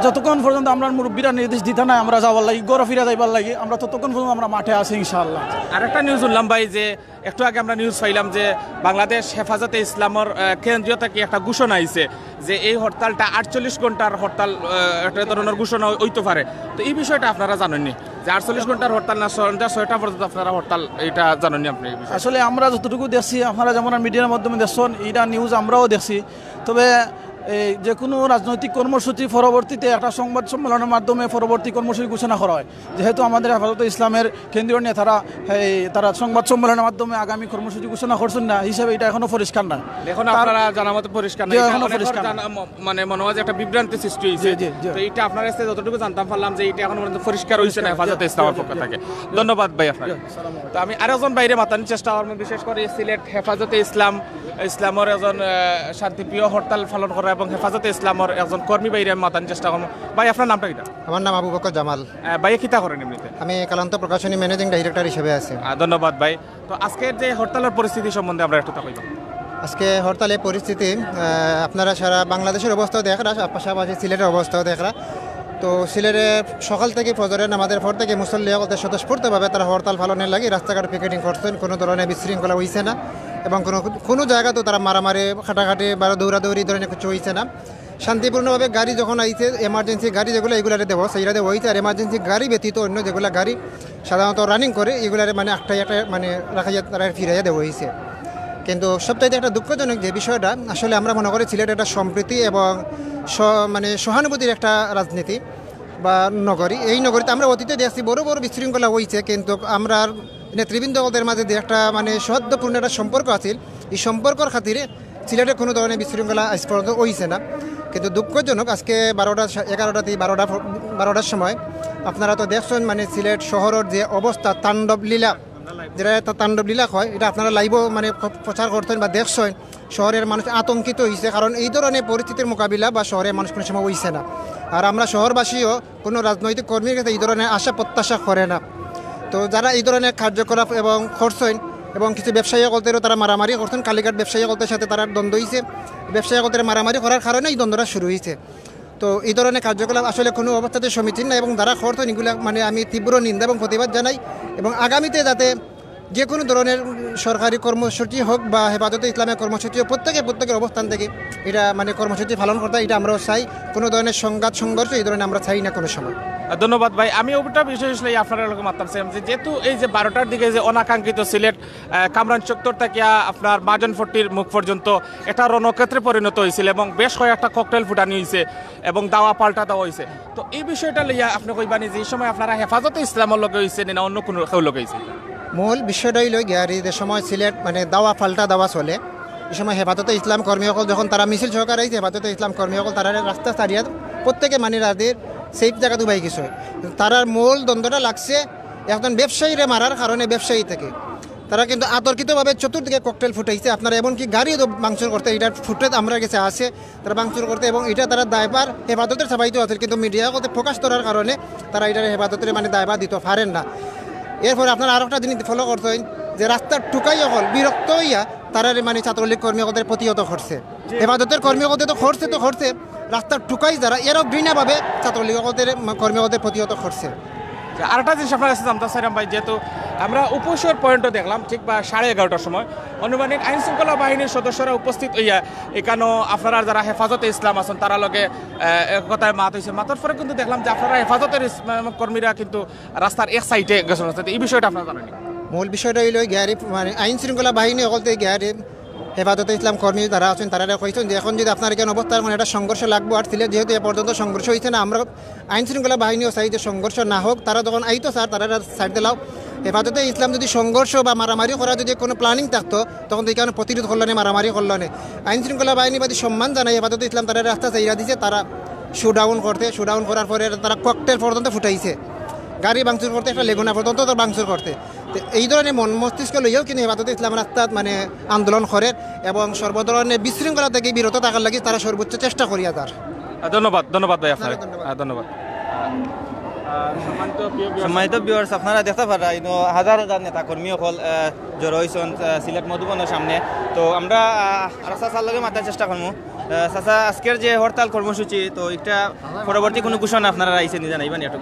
যতক্ষণ পর্যন্ত আমরা মুরব্বীরা নির্দেশ দিতা না আমরা যাবার লাগি, ঘরে ফিরে যাইবার লাগি, আমরা ততক্ষণ পর্যন্ত আমরা মাঠে আছি ইনশাআল্লাহ। আর একটা নিউজ শুনলাম ভাই যে একটু আগে আমরা নিউজ পাইলাম যে বাংলাদেশ হেফাজতে ইসলামর আহ, কেন্দ্রীয় থেকে একটা ঘোষণা আইছে যে এই হরতালটা আটচল্লিশ ঘন্টার হরতাল, আহ, একটা ধরনের ঘোষণা হইতে পারে। তো এই বিষয়টা আপনারা জানেননি যে আটচল্লিশ ঘন্টার হরতাল না, সন্ধ্যা ছয়টা পর্যন্ত আপনারা হরতাল, এটা জানেননি আপনি এই বিষয়ে? আসলে আমরা যতটুকু দেখছি, আপনারা যেমন মিডিয়ার মাধ্যমে দেখছেন, এটা নিউজ আমরাও দেখছি। তবে এই যে কোনো রাজনৈতিক কর্মসূচি পরবর্তীতে একটা সংবাদ সম্মেলনের মাধ্যমে পরবর্তী কর্মসূচি ঘোষণা করা হয়। যেহেতু আমাদের হেফাজতে ইসলামের কেন্দ্রীয় নেতারা এই তারা সংবাদ সম্মেলনের মাধ্যমে আগামী কর্মসূচি ঘোষণা করছেন না হিসাবে এটা এখনো পরিষ্কার না। এখন আপনারা জানা মতো পরিষ্কার না, জি, এটা এখনো অনেকের পরিষ্কার না। জানা ম- মানে মনে হয় যে একটা বিভ্রান্তি সৃষ্টি হয়েছে। জি, জি, জি। তো এটা আপনারা কাছে যতটুকু জানতাম পারলাম যে এটা এখন পর্যন্ত পরিষ্কার হয়েছে না হেফাজতে ইসলামের পক্ষ থেকে। ধন্যবাদ ভাই আপনাকে। তো আমি আরেকজন ভাইরে মাতানির চেষ্টা করবো, বিশেষ করে সিলেট হেফাজতে ইসলাম ইসলামর একজন আহ, শান্তিপ্রিয় হরতাল পালন করা এবং হেফাজতে ইসলামর একজন কর্মী ভাইরে আমি মাতানির চেষ্টা করবো। ভাই, আপনার নামটা কিতা? আমার নাম আবু বকর জামাল। আহ, ভাইয়ে কিতা করেন এমনিতে? আমি কালান্ত প্রকাশনী ম্যানেজিং ডাইরেক্টর হিসেবে আছি। আহ, ধন্যবাদ ভাই। তো আজকের যে হরতালের পরিস্থিতি সম্বন্ধে আমরা একটু তা কইবা। আজকে হরতালের পরিস্থিতি, আহ, আপনারা সারা বাংলাদেশের অবস্থাও দেখরা, পাশাপাশি সিলেটের অবস্থাও দেখরা। তো সিলেটে সকাল থেকে ফজরের নামাজের পর থেকে মুসল্লি হকলতে স্বতঃস্ফূর্তভাবে তারা হরতাল পালনের লাগি রাস্তাঘাট পিকেটিং করছেন, কোনো ধরনের বিশৃঙ্খলা হইছে না এবং কোনো কোনো জায়গাতেও তারা মারামারি, কাটাকাটি বা দৌড়াদৌড়ি, এই ধরনের কিছু হইছে না। শান্তিপূর্ণভাবে গাড়ি যখন আইছে, এমার্জেন্সি গাড়ি যেগুলো, এগুলারে দেওয়া, সেইটা দেওয়া হইছে। আর এমার্জেন্সি গাড়ি ব্যতীত অন্য যেগুলা গাড়ি সাধারণত রানিং করে, এগুলারে মানে আটকাই আটকাই মানে রাখাইয়া তারা ফিরাইয়া দেওয়া হইছে। কিন্তু সবচাইতে একটা দুঃখজনক যে বিষয়টা, আসলে আমরা মনে করি সিলেট একটা সম্প্রীতি এবং স- মানে সহানুভূতির একটা রাজনীতি বা নগরী। এই নগরীতে আমরা অতীতে দেখছি বড় বড় বিশৃঙ্খলা হইছে, কিন্তু আমরার নেতৃবৃন্দ ওদের মাঝে যে একটা মানে সৌহার্দ্যপূর্ণ একটা সম্পর্ক আছিল, এই সম্পর্কর খাতিরে সিলেটে কোনো ধরনের বিশৃঙ্খলা আজ পর্যন্ত হইছে না। কিন্তু দুঃখজনক, আজকে বারোটা, এগারোটা থেকে বারোটা, বারোটার সময় আপনারা তো দেখছেন, মানে সিলেট শহরের যে অবস্থা, তাণ্ডব লীলা, যেটা একটা তাণ্ডব লীলা হয়, এটা আপনারা লাইভও মানে প্র- প্রচার করছেন বা দেখছেন। শহরের মানুষ আতঙ্কিত হইছে, কারণ এই ধরনের পরিস্থিতির মোকাবিলা বা শহরের মানুষ কোনো সময় হইছে না। আর আমরা শহরবাসীও কোনো রাজনৈতিক কর্মীর কাছে এই ধরনের আশা প্রত্যাশা করে না। তো যারা এই ধরনের কার্যকলাপ এবং করছেন এবং কিছু ব্যবসায়ী হকলতেরও তারা মারামারি করছেন, কালীঘাট ব্যবসায়ী হকলতের সাথে তারা দ্বন্দ্ব হইছে, ব্যবসায়ী হকলতের মারামারি করার কারণে এই দ্বন্দ্বটা শুরু হইছে। তো এই ধরনের কার্যকলাপ আসলে কোনো অবস্থাতে সমীচীন না এবং যারা করছেন এগুলা মানে আমি তীব্র নিন্দা এবং প্রতিবাদ জানাই এবং আগামীতে যাতে যে কোনো ধরনের সরকারি কর্মসূচি হোক বা হেফাজতে ইসলামের কর্মসূচি হোক, প্রত্যেকে প্রত্যেকের অবস্থান থেকে এটা মানে কর্মসূচি পালন করতে, এটা আমরাও চাই। কোনো ধরনের সংঘাত সংঘর্ষ এই ধরনের আমরা চাই না কোনো সময়। আহ, ধন্যবাদ ভাই। আমি ওটা বিষয় আসলে আপনার লোকে মাতাম চাইলাম যে যেহেতু এই যে বারোটার দিকে যে অনাকাঙ্ক্ষিত সিলেট আহ, কামরান চত্বর থেকে আপনার মহাজনপট্টির মুখ পর্যন্ত একটা রণক্ষেত্রে পরিণত হয়েছিল এবং বেশ কয়েকটা ককটেল ফুটানি হয়েছে এবং দাওয়া পাল্টা দেওয়া হয়েছে। তো এই বিষয়টা লইয়া আপনি কইবানি যে এই সময় আপনারা হেফাজতে ইসলামের লগে হয়েছে না অন্য কোনো কেউ লগে হয়েছে? মূল বিষয়টা হইল গিয়া আর এই যে সময় সিলেট মানে দাওয়া পাল্টা দাওয়া চলে, এই সময় হেফাজতে ইসলাম কর্মী সকল যখন তারা মিছিল সহকারে আইছে, হেফাজতে ইসলাম কর্মী সকল তারা রাস্তা ছাড়িয়া প্রত্যেকে মানে রাজের সেফ জায়গা দুবাই গেছে। তারার মূল দ্বন্দ্বটা লাগছে একজন ব্যবসায়ীরে মারার কারণে ব্যবসায়ী থেকে। তারা কিন্তু আতর্কিতভাবে চতুর্দিকে ককটেল ফুটাইছে, আপনারা এমনকি গাড়িও তো ভাঙচুর করতে, এটার ফুটেজ আমরা গেছে আছে, তারা ভাঙচুর করতে এবং এটা তারা দায়ভার হেফাজতের চাপাইতে আছে, কিন্তু মিডিয়া হকলতে প্রকাশ করার কারণে তারা এটার হেফাজতের মানে দায়ভার দিতে পারেন না। এরপরে আপনারা আরো একটা জিনিস ফলো করছেন যে রাস্তার টুকাই হকল বিরক্ত হইয়া তারা মানে ছাত্রলীগ কর্মী হকলতে প্রতিহত করছে, হেফাজতের কর্মী হকলতে তো করছে তো করছে, রাস্তার টুকাই যারা এরাও ঘৃণাভাবে ছাত্রলীগ হকলতে কর্মী হকলতে প্রতিহত করছে। আচ্ছা, আরেকটা জিনিস আপনার কাছে জানতে চাইলাম ভাই, যেহেতু আমরা উপসর পয়েন্টও দেখলাম ঠিক বা সাড়ে এগারোটার সময় আনুমানিক আইন শৃঙ্খলা বাহিনীর সদস্যরা উপস্থিত হইয়া এখানো আপনারা যারা হেফাজতে ইসলাম আছেন তারা লগে আহ, এক কথায় মাত হয়েছে, মাতার পরে কিন্তু দেখলাম যে আপনারা হেফাজতের ইসলাম কর্মীরা কিন্তু রাস্তার এক সাইডে গেছেন। তো এই বিষয়টা আপনারা জানেন? মূল বিষয়টা হইল গিয়ারি মানে আইন শৃঙ্খলা বাহিনী হকলতে গিয়ারি হেফাজতে ইসলাম কর্মী যারা আছেন, তারা কইছেন যে এখন যদি আপনারা এখানে অবস্থান করেন, এটা সংঘর্ষ লাগবো। আর সিলেট যেহেতু এ পর্যন্ত সংঘর্ষ হয়েছে না, আমরা আইন শৃঙ্খলা বাহিনীও চাই যে সংঘর্ষ না হোক। তারা যখন আইতো স্যার, তারা সাইড দিলাও। হেফাজতে ইসলাম যদি সংঘর্ষ বা মারামারি করা যদি কোনো প্ল্যানিং থাকতো, তখন তো এখানে প্রতিরোধ করলো না, মারামারি করলো না। আইন শৃঙ্খলা বাহিনী বাদী সম্মান জানাই, হেফাজতে ইসলাম তারা রাস্তা চাইরা দিছে, তারা শোডাউন করতে, শোডাউন করার পরে তারা ককটেল পর্যন্ত ফুটাইছে, গাড়ি ভাঙচুর করতে, একটা লেগুনা পর্যন্ত তারা ভাঙচুর করতে। তো এই ধরনের মন মস্তিষ্ক লইয়াও কিন্তু হেফাজতে ইসলাম রাস্তাত মানে আন্দোলন করে এবং সর্বধরনের বিশৃঙ্খলা থেকে বিরত থাকার লাগি তারা সর্বোচ্চ চেষ্টা করিয়া যার। আহ, ধন্যবাদ ধন্যবাদ ভাই আপনার। ধন্যবাদ। আহ, ধন্যবাদ। সম্মানিত ভিউয়ার্স, আপনারা দেখতে পারা ইনো হাজার হাজার নেতা কর্মী অকল আহ, জড়ো হইছন আহ, সিলেট মধুবনের সামনে। তো আমরা আহ, আরো চাচার লগে মাতার চেষ্টা করমু। আহ, চাচা, আজকের যে হরতাল কর্মসূচি, তো একটা পরবর্তী কোনো ঘোষণা আপনারা আইছে নি জানাইবা নি একটু?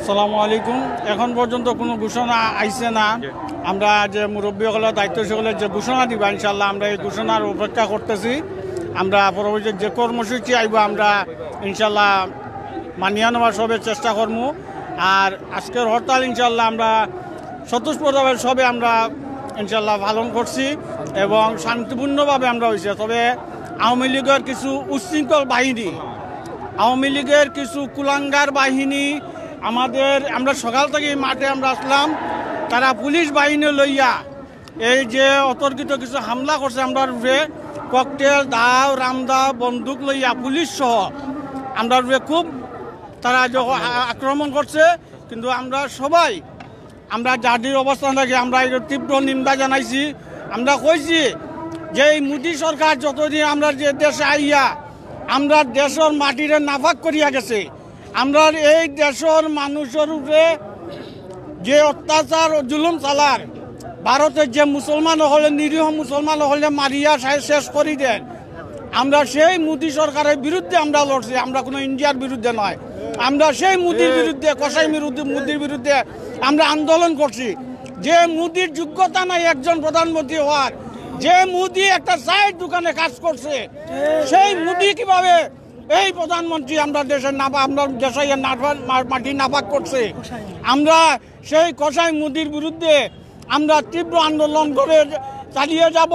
সালামু আলাইকুম। এখন পর্যন্ত কোনো ঘোষণা আইছে না। আমরা যে মুরব্বী সকলের দায়িত্ব সকলের যে ঘোষণা দিবা, ইনশাল্লাহ আমরা এই ঘোষণার অপেক্ষা করতেছি। আমরা পরবর্তী যে কর্মসূচি আইব, আমরা ইনশাল্লাহ মানিয়া নেওয়ার সবে চেষ্টা করমু। আর আজকের হরতাল ইনশাল্লাহ আমরা স্বতঃস্ফূর্তভাবে সবে আমরা ইনশাল্লাহ পালন করছি এবং শান্তিপূর্ণভাবে আমরা হইছে। তবে আওয়ামী লীগের কিছু উচ্ছৃঙ্খল বাহিনী, আওয়ামী লীগের কিছু কুলাঙ্গার বাহিনী আমাদের, আমরা সকাল থেকে এই মাঠে আমরা আসলাম, তারা পুলিশ বাহিনী লইয়া এই যে অতর্কিত কিছু হামলা করছে আমরার উপরে, ককটেল, দাও, রামদা, বন্দুক লইয়া পুলিশ সহ আমরার উপরে খুব তারা যখন আ-, আক্রমণ করছে, কিন্তু আমরা সবাই আমরা জাতির অবস্থান থেকে আমরা এর তীব্র নিন্দা জানাইছি। আমরা কইছি যে এই মোদী সরকার যতদিন আমরা যে দেশে আইয়া আমরা দেশের মাটিরে নাপাক করিয়া গেছে, আমরা এই দেশের মানুষের উপরে যে অত্যাচার ও জুলুম চালার, ভারতের যে মুসলমান হলে, নিরীহ মুসলমান হলে মারিয়া শে-, শেষ করি দেন, আমরা সেই মোদী সরকারের বিরুদ্ধে আমরা লড়ছি। আমরা কোনো ইন্ডিয়ার বিরুদ্ধে নয়, আমরা সেই মোদীর বিরুদ্ধে, কসাই বিরুদ্ধে, মোদীর বিরুদ্ধে আমরা আন্দোলন করছি। যে মোদীর যোগ্যতা নাই একজন প্রধানমন্ত্রী হওয়ার, যে মোদী একটা চায়ের দোকানে কাজ করছে, সেই মোদী কিভাবে এই প্রধানমন্ত্রী আমরা দেশের নাপা-, আমরা দেশে নাপা-, মা-, মাটি নাপাক করছে? আমরা সেই কসাই মোদীর বিরুদ্ধে আমরা তীব্র আন্দোলন করে চালিয়ে যাব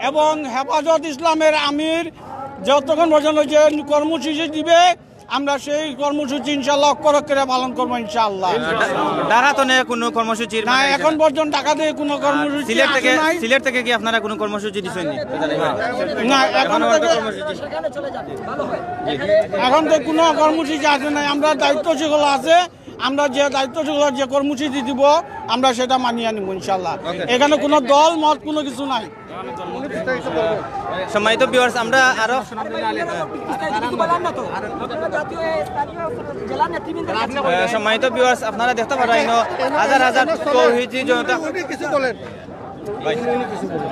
এবং হেফাজত ইসলামের আমির যতক্ষণ পর্যন্ত যে কর্মসূচি দিবে, আমরা সেই কর্মসূচি ইনশাল্লাহ অক্ষরে অক্ষরে পালন করবো ইনশাল্লাহ। ঢাকা তো নিয়ে কোনো কর্মসূচির না, মানে এখন পর্যন্ত ঢাকা থেকে কোনো কর্মসূচি সিলেট আসে থেকে নাই। সিলেট থেকে কি আপনারা কোনো কর্মসূচি দিচ্ছেন? না, এখন তো, এখন তো কোনো কর্মসূচি আসে নাই। আমরা দায়িত্ব সকল আছে, আমরা যে দায়িত্ব সকল যে কর্মসূচি দিব, আমরা সেটা মানিয়ে নিব ইনশাল্লাহ। এখানে কোনো দল মত কোনো কিছু নাই। সম্মানিত ভিউয়ার্স, আমরা আরো সম্মানিত ভিউয়ার্স, আপনারা দেখতে পারেন ইনো হাজার হাজার তৌহিদি জনতা,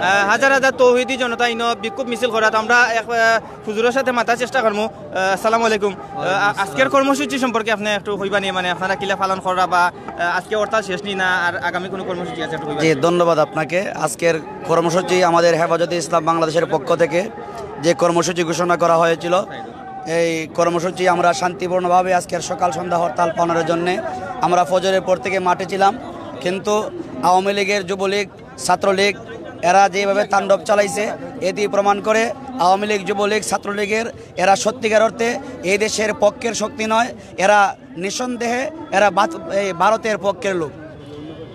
আহ, হাজার হাজার তৌহিদি জনতা ইনো বিক্ষোভ মিছিল করাত আমরা এক আহ, হুজুরের সাথে মাতার চেষ্টা করমু। আহ, আসসালামু আলাইকুম। আহ, আজকের কর্মসূচি সম্পর্কে আপনি একটু কইবা নি, মানে আপনারা কিলা পালন করা বা আহ, আজকে হরতাল শেষ নি না আর আগামী কোনো কর্মসূচি আছে একটু কইবা জি, নি? ধন্যবাদ আপনাকে। আজকের কর্মসূচি আমাদের হেফাজতে ইসলাম বাংলাদেশের পক্ষ থেকে যে কর্মসূচি ঘোষণা করা হয়েছিল, এই কর্মসূচি আমরা শান্তিপূর্ণভাবে আজকের সকাল সন্ধ্যা হরতাল পালনের জন্য আমরা ফজরের পর থেকে মাঠে ছিলাম। কিন্তু আওয়ামী লীগের, যুবলীগ, ছাত্রলীগ এরা যেভাবে তাণ্ডব চালাইছে, এটি প্রমাণ করে আওয়ামী লীগ, যুবলীগ, ছাত্রলীগের এরা সত্যিকার অর্থে এই দেশের পক্ষের শক্তি নয়। এরা নিঃসন্দেহে এরা বাত- এই ভারতের পক্ষের লোক।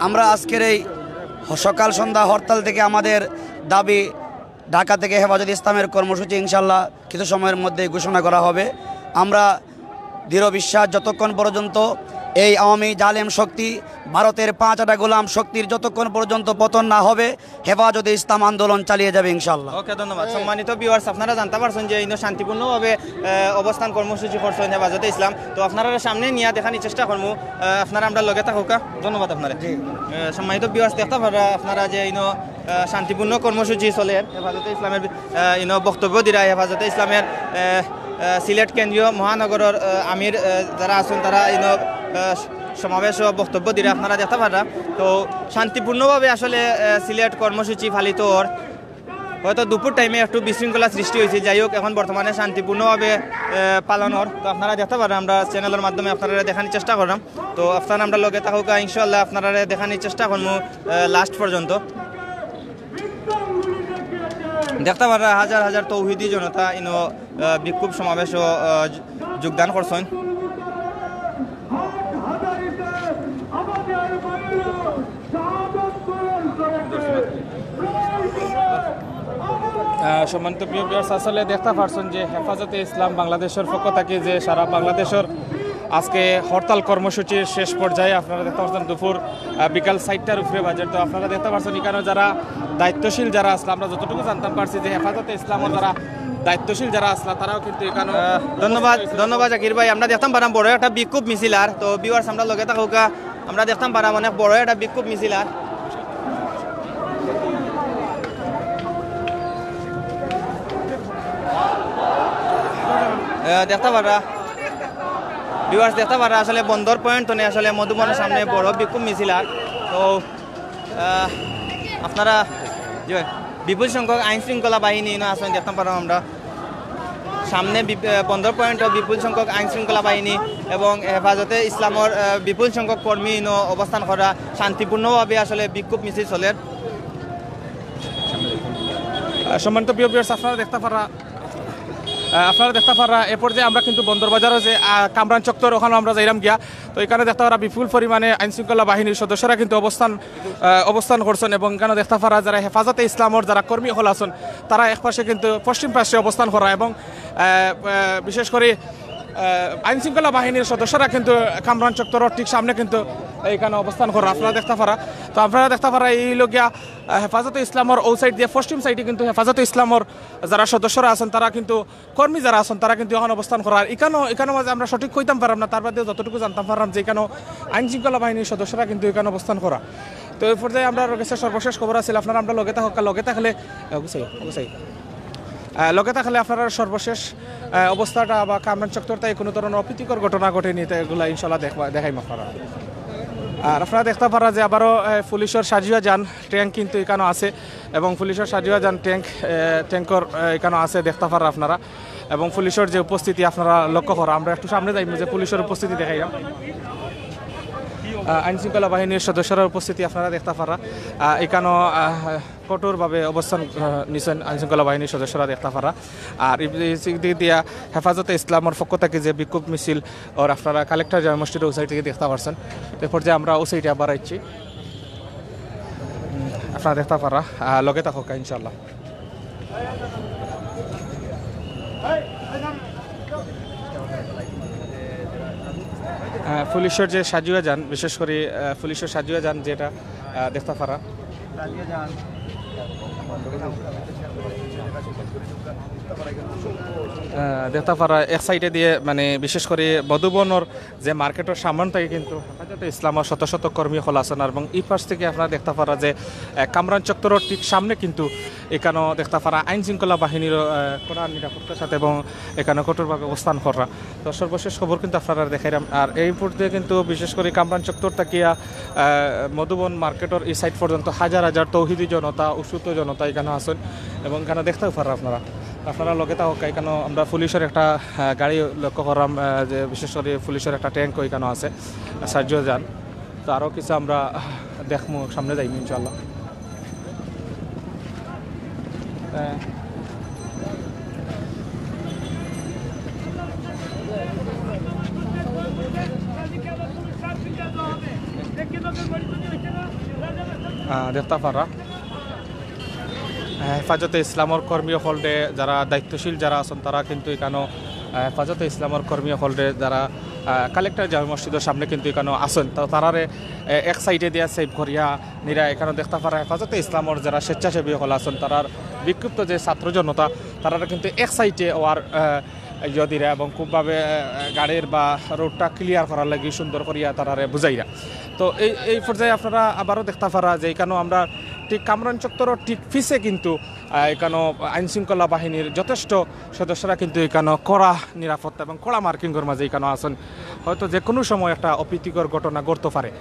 আমরা আজকের এই সকাল সন্ধ্যা হরতাল থেকে আমাদের দাবি, ঢাকা থেকে হেফাজতে ইসলামের কর্মসূচি ইনশাল্লাহ কিছু সময়ের মধ্যে ঘোষণা করা হবে। আমরা দৃঢ় বিশ্বাস, যতক্ষণ পর্যন্ত এই আওয়ামী জালেম শক্তি, ভারতের পাঁচ আটা গোলাম শক্তির যতক্ষণ পর্যন্ত পতন না হবে, হেফাজতে ইসলাম আন্দোলন চালিয়ে যাবে ইনশাল্লাহ। ওকে, ধন্যবাদ। সম্মানিত ভিউয়ার্স, আপনারা জানতে পারছেন যে ইনো শান্তিপূর্ণভাবে আহ, অবস্থান কর্মসূচি করছেন হেফাজতে ইসলাম। তো আপনারা সামনে নিয়ে দেখানি চেষ্টা করমু। আহ, আপনারা আমরা লগে থাকুকা। ধন্যবাদ আপনারা। আহ, সম্মানিত ভিউয়ার্স, দেখতে পারা আপনারা যে ইনো আহ, শান্তিপূর্ণ কর্মসূচি চলের হেফাজতে ইসলামের, আহ, ইনো বক্তব্য দিরা হেফাজতে ইসলামের আহ, আহ, সিলেট কেন্দ্রীয় মহানগরর আহ, আমির আহ, যারা আছেন তারা ইনো আহ, সমাবেশ ও বক্তব্য দিরা আপনারা দেখতে পারা। তো শান্তিপূর্ণভাবে আসলে আহ, সিলেট কর্মসূচি পালিত অর। হয়তো দুপুর টাইমে একটু বিশৃঙ্খলা সৃষ্টি হয়েছে, যাই হোক এখন বর্তমানে শান্তিপূর্ণভাবে আহ, পালন অর। তো আপনারা দেখতে পারেন, আমরা চ্যানেলের মাধ্যমে আপনারা দেখানোর চেষ্টা করলাম। তো আপনারা আমরা লগে থাকুকা, ইনশাআল্লাহ আপনারা দেখানোর চেষ্টা করবো লাস্ট পর্যন্ত। দেখতা পাররা হাজার হাজার তৌহিদি জনতা ইনো, আহ, বিক্ষোভ সমাবেশো, আহ, যো-, যোগদান করছইন। আহ, সম্মানিত প্রিয় viewers, আসলে দেখতা পারছইন যে হেফাজতে ইসলাম বাংলাদেশর পক্ষ থাকি যে সারা বাংলাদেশর আজকে হরতাল কর্মসূচির শেষ পর্যায়ে আপনারা দেখতা পারছইন দুপুর, আহ, বিকাল চাইরটার উপরে বাজে। তো আপনারা দেখতা পারছইন ইকানো যারা দায়িত্বশীল যারা আছলা, আমরা যতটুকু জানতাম পারছি যে হেফাজতে ইসলামর যারা দায়িত্বশীল যারা আছলা, তারাও কিন্তু ইকানো আহ, ধন্যবাদ, ধন্যবাদ জাকির ভাই। আমরা দেখতাম পারলাম বড় একটা বিক্ষোভ মিছিল আর। তো viewers, আমরা লগে থাকউক্কা, আমরা দেখতাম পারলাম অনেক বড় একটা বিক্ষোভ মিছিল আর। আহ, দেখতা পাররা, viewers, দেখতা পাররা আসলে বন্দর পয়েন্ট তনে আসলে মধুবনর সামনে বড় বিক্ষোভ মিছিল আর। তো, আহ, আপনারা, জি ভাই, বিপুল সংখ্যক আইন শৃঙ্খলা বাহিনী ইনো আছইন দেখতাম পারলাম আমরা। সামনে বি-, আহ, বন্দর পয়েন্টও বিপুল সংখ্যক আইন শৃঙ্খলা বাহিনী এবং হেফাজতে ইসলামর, আহ, বিপুল সংখ্যক কর্মী ইনো অবস্থান করা, শান্তিপূর্ণভাবে আসলে বিক্ষোভ মিছিল চলের। আহ, সম্মানিত প্রিয় viewers, আপনারা দেখতা পাররা, আহ, আপনারা দেখতা পাররা, এ পর্যায়ে আমরা কিন্তু বন্দর বাজারো যে, আহ, কামরান চত্বর, ওখানো আমরা যাইরাম গিয়া। তো ইকানো দেখতা পাররা বিপুল পরিমাণে আইন শৃঙ্খলা বাহিনীর সদস্যরা কিন্তু অবস্থান, আহ, অবস্থান করছইন এবং ইকানো দেখতা পাররা যারা হেফাজতে ইসলামর যারা কর্মী অকল আছইন, তারা এক পাশে কিন্তু পশ্চিম পাশে অবস্থান করা এবং, আহ, আহ, বিশেষ করি, আহ, আইন শৃঙ্খলা বাহিনীর সদস্যরা কিন্তু কামরান চত্বরর ঠিক সামনে কিন্তু ইকানো অবস্থান করা আপনারা দেখতা পাররা। তো আপনারা দেখতা পাররা এই লগিয়া, আহ, হেফাজতে ইসলামর ও সাইড দিয়া পশ্চিম সাইডে কিন্তু হেফাজতে ইসলামর যারা সদস্যরা আছইন, তারা কিন্তু কর্মী যারা আছইন, তারা কিন্তু অখন অবস্থান করা। আর ইকানো, ইকানো মাঝে আমরা সঠিক কইতাম পারলাম না, তার বাদে যতটুকু জানতাম পারলাম যে ইকানো আইন শৃঙ্খলা বাহিনীর সদস্যরা কিন্তু ইকানো অবস্থান করা। তো এই পর্যায়ে আমরার গেছে সর্বশেষ খবর আছিল, আপনারা আমরার লগে থাকউক্কা, লগে থাকলে, আহ, গুছাই, গুছাই। আহ, লগে থাকলে আপনারা সর্বশেষ, আহ, অবস্থাটা বা কামরান চত্বর তাই কোনো ধরনের অপ্রীতিকর ঘটনা ঘটেনি, তো এগুলা ইনশাল্লাহ দেখবা, দেখাইমু আপনারা। আর আপনারা দেখতা পাররা যে আবারও, আহ, পুলিশর সাজিয়া যান ট্যাঙ্ক কিন্তু ইকানো আছে এবং পুলিশর সাজিয়া যান ট্যাঙ্ক, আহ, ট্যাঙ্কর, আহ, ইকানো আছে দেখতা পাররা আপনারা এবং পুলিশর যে উপস্থিতি আপনারা লক্ষ্য করা, আমরা একটু সামনে যাইমু যে পুলিশর উপস্থিতি দেখাইলাম। আহ, আইন শৃঙ্খলা বাহিনীর সদস্যরা উপস্থিতি আপনারা দেখতা পাররা, আহ, ইকানো, আহ, কঠোরভাবে অবস্থান, আহ, নিছেন আইন শৃঙ্খলা বাহিনীর সদস্যরা দেখতা পাররা। আর এই, এই দিক দিয়া হেফাজতে ইসলামর পক্ষ থাকি যে বিক্ষোভ মিছিল ওর আপনারা কালেক্টর জামে মসজিদ ও সাইড থাকি দেখতা পারছইন। এরপর যে আমরা ও সাইডে আবার আইছি, উম, আপনারা দেখতা পাররা, আহ, লগে থাকউক্কা ইনশাল্লাহ। আহ, পুলিশর যে সাজিয়া যান, বিশেষ করি, আহ, পুলিশর সাজিয়া যান যেটা, আহ, দেখতা পাররা। আহ, দেখতা পাররা এক সাইডে দিয়ে, মানে, বিশেষ করি মধুবনর যে মার্কেটর সামন থাকি কিন্তু হেফাজতে ইসলামর শত শত কর্মী অকল আছইন, আর এবং ই পাশ থাকি আপনারা দেখতা পাররা যে, আহ, কামরান চত্বরর ঠিক সামনে কিন্তু ইকানো দেখতা পাররা আইন শৃঙ্খলা বাহিনীর, আহ, কড়া নিরাপত্তার সাথে এবং ইকানো কঠোরভাবে অবস্থান করা। তো সর্বশেষ খবর কিন্তু আপনারা দেখাইলাম। আর এই মুহূর্তে কিন্তু বিশেষ করি কামরান চত্বর থাকিয়া, আহ, মধুবন মার্কেটর এই সাইড পর্যন্ত হাজার হাজার তৌহিদি জনতা, উৎসুক জনতা ইকানো আছইন এবং ইকানো দেখতাও পাররা আপনারা। আপনারা লগে থাকউক্কা, ইকানো আমরা পুলিশর একটা, আহ, গাড়ি লক্ষ্য করলাম, আহ, যে বিশেষ করি পুলিশর একটা ট্যাঙ্ক ইকানো আছে, সাজিয়া যান। তো আরও কিছু আমরা, আহ, দেখমু, সামনে যাইমু ইনশাআল্লাহ। আহ, আহ, দেখতা পাররা। হেফাজতে ইসলামর কর্মী অকলরে যারা দায়িত্বশীল যারা আছইন, তারা কিন্তু ইকানো, আহ, হেফাজতে ইসলামর কর্মী অকলরে যারা, আহ, কালেক্টর জামে মসজিদর সামনে কিন্তু ইকানো আছইন, তো তারারে, আহ, এক সাইডে দিয়া সেভ করিয়া নিরা। ইকানো দেখতা পাররা হেফাজতে ইসলামর যারা স্বেচ্ছাসেবী অকল আছইন, তারার বিক্ষুব্ধ যে ছাত্র জনতা, তারারে কিন্তু এক সাইডে ওয়ার, আহ, ইয়ে দিরা এবং খুবভাবে, আহ, গাড়ির বা রোডটা ক্লিয়ার করার লাগি সুন্দর করিয়া তারারে বুঝাইরা। তো এই, এই পর্যায়ে আপনারা আবারও দেখতা পাররা যে ইকানো আমরা ঠিক কামরান চত্বরর ঠিক পিছে কিন্তু, আহ, ইকানো আইন শৃঙ্খলা বাহিনীর যথেষ্ট সদস্যরা কিন্তু ইকানো কড়া নিরাপত্তা এবং কড়া মার্কিংর মাঝে ইকানো আছইন। হয়তো যে কোনো সময় একটা অপ্রীতিকর ঘটনা ঘটতো পারে।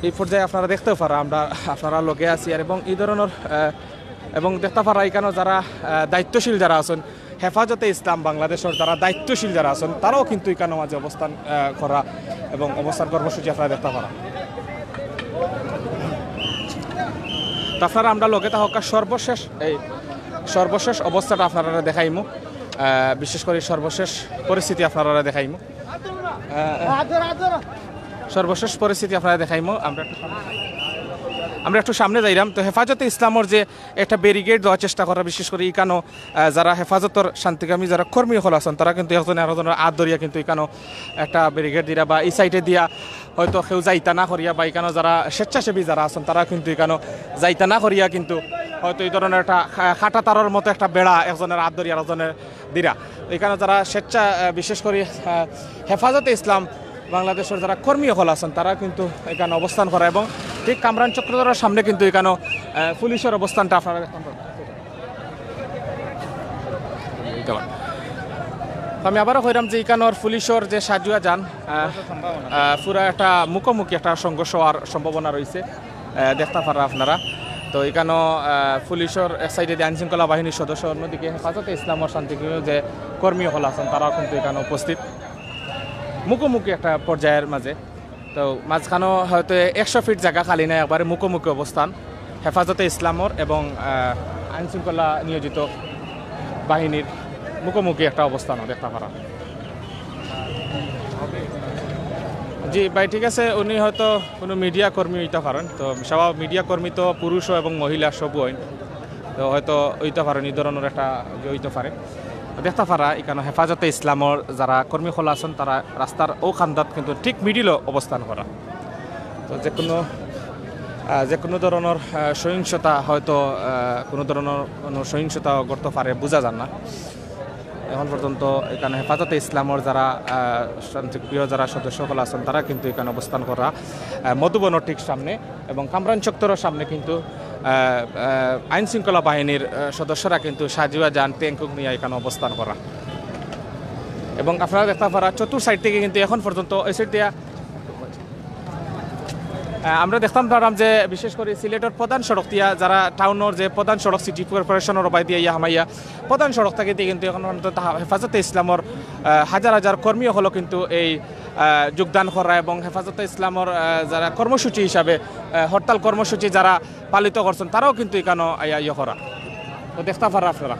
এই পর্যায়ে আপনারা দেখতাও পাররা আমরা আপনারার লগে আছি আর এবং এই ধরনের, আহ, এবং দেখতা পাররা ইকানো যারা, আহ, দায়িত্বশীল যারা আছইন, হেফাজতে ইসলাম বাংলাদেশর যারা দায়িত্বশীল যারা আছইন, তারাও কিন্তু ইকানো মাঝে অবস্থান, আহ, করা এবং অবস্থান কর্মসূচি আপনারা দেখতা পাররা। তো আপনারা আমরার লগে থাকউক্কা, সর্বশেষ এই সর্বশেষ অবস্থাটা আপনারারে দেখাইমু। আহ, বিশেষ করি সর্বশেষ পরিস্থিতি আপনারারে দেখাইমু। আহ, সর্বশেষ পরিস্থিতি আপনারারে দেখাইমু। আমরা একটু সামনে, আমরা একটু সামনে যাইরাম। তো হেফাজতে ইসলামর যে একটা ব্যারিকেড দেওয়ার চেষ্টা করা, বিশেষ করি ইকানো, আহ, যারা হেফাজতর শান্তিকামী যারা কর্মী অকল আছইন, তারা কিন্তু একজনে আরোজনর আত ধরিয়া কিন্তু ইকানো একটা ব্যারিকেড দিরা বা ই সাইডে দিয়া হয়তো কেউ যাইতা না করিয়া বা ইকানো যারা স্বেচ্ছাসেবী যারা আছইন, তারা কিন্তু ইকানো যাইতা না করিয়া কিন্তু হয়তো ই ধরনর একটা খা-, কাটা তারর মতো একটা বেড়া একজনর আত ধরিয়া আরোজনর দিরা। ইকানো যারা স্বেচ্ছা, আহ, বিশেষ করি, আহ, হেফাজতে ইসলাম বাংলাদেশর যারা কর্মী অকল আছইন, তারা কিন্তু ইকানো অবস্থান করা এবং ঠিক কামরান চক্রধরর সামনে কিন্তু ইকানো, আহ, পুলিশর অবস্থানটা আপনারা দেখতে পারইন। তো আমি আবারও কইরাম যে ইকানোর পুলিশর যে সাজুয়া যান, আহ, আহ, পুরা একটা মুখোমুখি একটা সংঘর্ষ অওয়ার সম্ভাবনা রইছে, আহ, দেখতা পাররা আপনারা। তো ইকানো, আহ, পুলিশর এক সাইডে আইন শৃঙ্খলা বাহিনীর সদস্য, অন্যদিকে হেফাজতে ইসলামর শান্তিপ্রিয় যে কর্মী অকল আছইন, তারাও কিন্তু ইকানো উপস্থিত। মুখোমুখি একটা পর্যায়র মাঝে। তো মাঝখানো হয়তো একশো ফিট জাগা খালি নাই, একবারে মুখোমুখি অবস্থান হেফাজতে ইসলামর এবং, আহ, আইন শৃঙ্খলা নিয়োজিত বাহিনীর মুখোমুখি একটা অবস্থান দেখতা পাররা। জি ভাই, ঠিক আছে, উনি হয়তো কোনো মিডিয়া কর্মী অইতা পারইন। তো সব মিডিয়া কর্মী তো পুরুষ এবং মহিলা সব অইন, তো হয়তো অইতা পারইন, ই ধরনর একটা যে অইতা পারে। দেখতা পাররা ইকানো হেফাজতে ইসলামর যারা কর্মী অকল আছইন, তারা রাস্তার অউ কান্দাত কিন্তু ঠিক মিডিলো অবস্থান করা। তো যে কোনো, আহ, যে কোনো ধরনর, আহ, সহিংসতা হয়তো, আহ, কোনো ধরনর কোনো সহিংসতা ঘটতে পারে, বুঝা যার না। এখন পর্যন্ত ইকানো হেফাজতে ইসলামর যারা, আহ, শান্তিপ্রিয় যারা সদস্য অকল আছইন, তারা কিন্তু ইকানো অবস্থান করা, আহ, মধুবনর ঠিক সামনে এবং কামরান চত্বরর সামনে কিন্তু, আহ, আহ, আইন শৃঙ্খলা বাহিনীর, আহ, সদস্যরা কিন্তু সাজুয়া যান, ট্যাঙ্ক নিয়া ইকানো অবস্থান করা। এবং আপনারা দেখতা পাররা চতুর সাইড থাকি কিন্তু এখন পর্যন্ত এই সাইড দিয়া, আহ, আমরা দেখতাম পারলাম যে বিশেষ করি সিলেটর প্রধান সড়ক দিয়া যারা টাউনর যে প্রধান সড়ক সিটি কর্পোরেশনর বায়দি দিয়া ইয়া হামাইয়া প্রধান সড়ক থাকি কিন্তু এখন পর্যন্ত তা-, হেফাজতে ইসলামর, আহ, হাজার হাজার কর্মী অকলও কিন্তু এই, আহ, যোগদান করা এবং হেফাজতে ইসলামর, আহ, যারা কর্মসূচি হিসাবে, আহ, হরতাল কর্মসূচি যারা পালিত করছইন, তারাও কিন্তু ইকানো আইয়া ইয়ে করা। তো দেখতা পাররা আপনারা।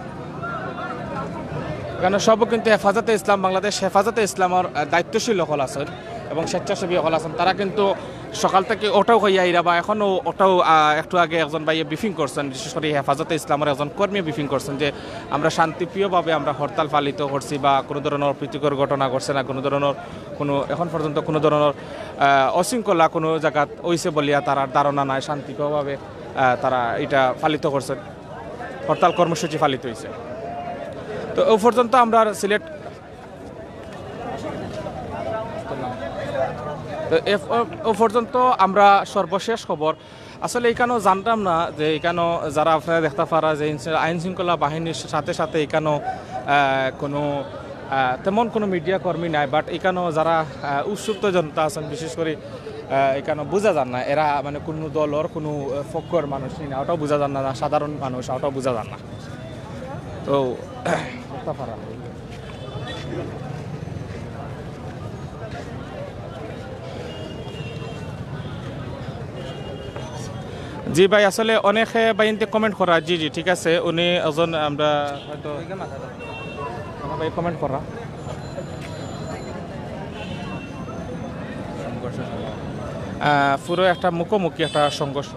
ইকানো সবও কিন্তু হেফাজতে ইসলাম বাংলাদেশ, হেফাজতে ইসলামর, আহ, দায়িত্বশীল অকল আছইন এবং স্বেচ্ছাসেবী অকল আছইন। তারা কিন্তু সকাল থাকি অটাও কইয়া আইরা বা এখনো অটাও, আহ, একটু আগে একজন ভাইয়ে ব্রিফিং করছইন, বিশেষ করি হেফাজতে ইসলামর একজন কর্মী ব্রিফিং করছইন যে আমরা শান্তিপ্রিয়ভাবে আমরা হরতাল পালিত করছি বা কোনো ধরনর অপ্রীতিকর ঘটনা ঘটছে না, কোনো ধরনর কোনো, এখন পর্যন্ত কোনো ধরনর, আহ, অশৃঙ্খলা কোনো জাগাত অইছে বলিয়া তারার ধারণা নাই, শান্তিপ্রিয়ভাবে, আহ, তারা ইটা পালিত করছইন, হরতাল কর্মসূচি পালিত অইছে। তো অউ পর্যন্ত আমরা সিলেট, তো এ-, অউ পর্যন্ত আমরা সর্বশেষ খবর। আসলে ইকানো জানতাম না যে ইকানো যারা আপনারা দেখতা পাররা যে ইনস-, আইন শৃঙ্খলা বাহিনীর সাথে সাথে ইকানো, আহ, কোনো, আহ, তেমন কোনো মিডিয়া কর্মী নাই, বাট ইকানো যারা, আহ, উৎসুপ্ত জনতা আছইন, বিশেষ করি, আহ, ইকানো বুঝা যার না এরা মানে কোনো দলর কোনো, আহ, পক্ষর মানুষ নি না, অটাও বুঝা যার না, না সাধারণ মানুষ, অটাও বুঝা যার না। তো দেখতা পাররা। জি ভাই, আসলে অনেকে ভাইন্তে কমেন্ট করা, জি, জি, ঠিক আছে, উনি একজন, আমরা হয়তো ভাই কমেন্ট করা। আহ, পুরো একটা মুখোমুখি একটা সংঘর্ষ।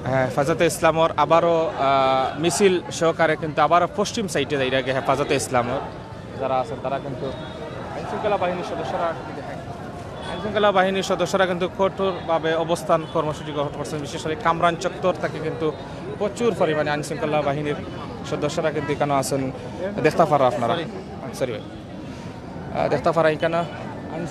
হ্যাঁ, হেফাজতে ইসলামর আবারও, আহ, মিছিল সহকারে কিন্তু আবারও পশ্চিম সাইডে যাইরা গিয়া হেফাজতে ইসলামর যারা আছইন তারা কিন্তু আইন শৃঙ্খলা বাহিনীর সদস্যরা, আইন শৃঙ্খলা বাহিনীর সদস্যরা কিন্তু কঠোরভাবে অবস্থান কর্মসূচি গ্রহণ করছইন। বিশেষ করি কামরান চত্বর থাকি কিন্তু প্রচুর পরিমাণে আইন শৃঙ্খলা বাহিনীর সদস্যরা কিন্তু ইকানো আছইন, দেখতা পাররা আপনারা। সরি ভাই। আহ, দেখতা পাররা ইকানো আইন-,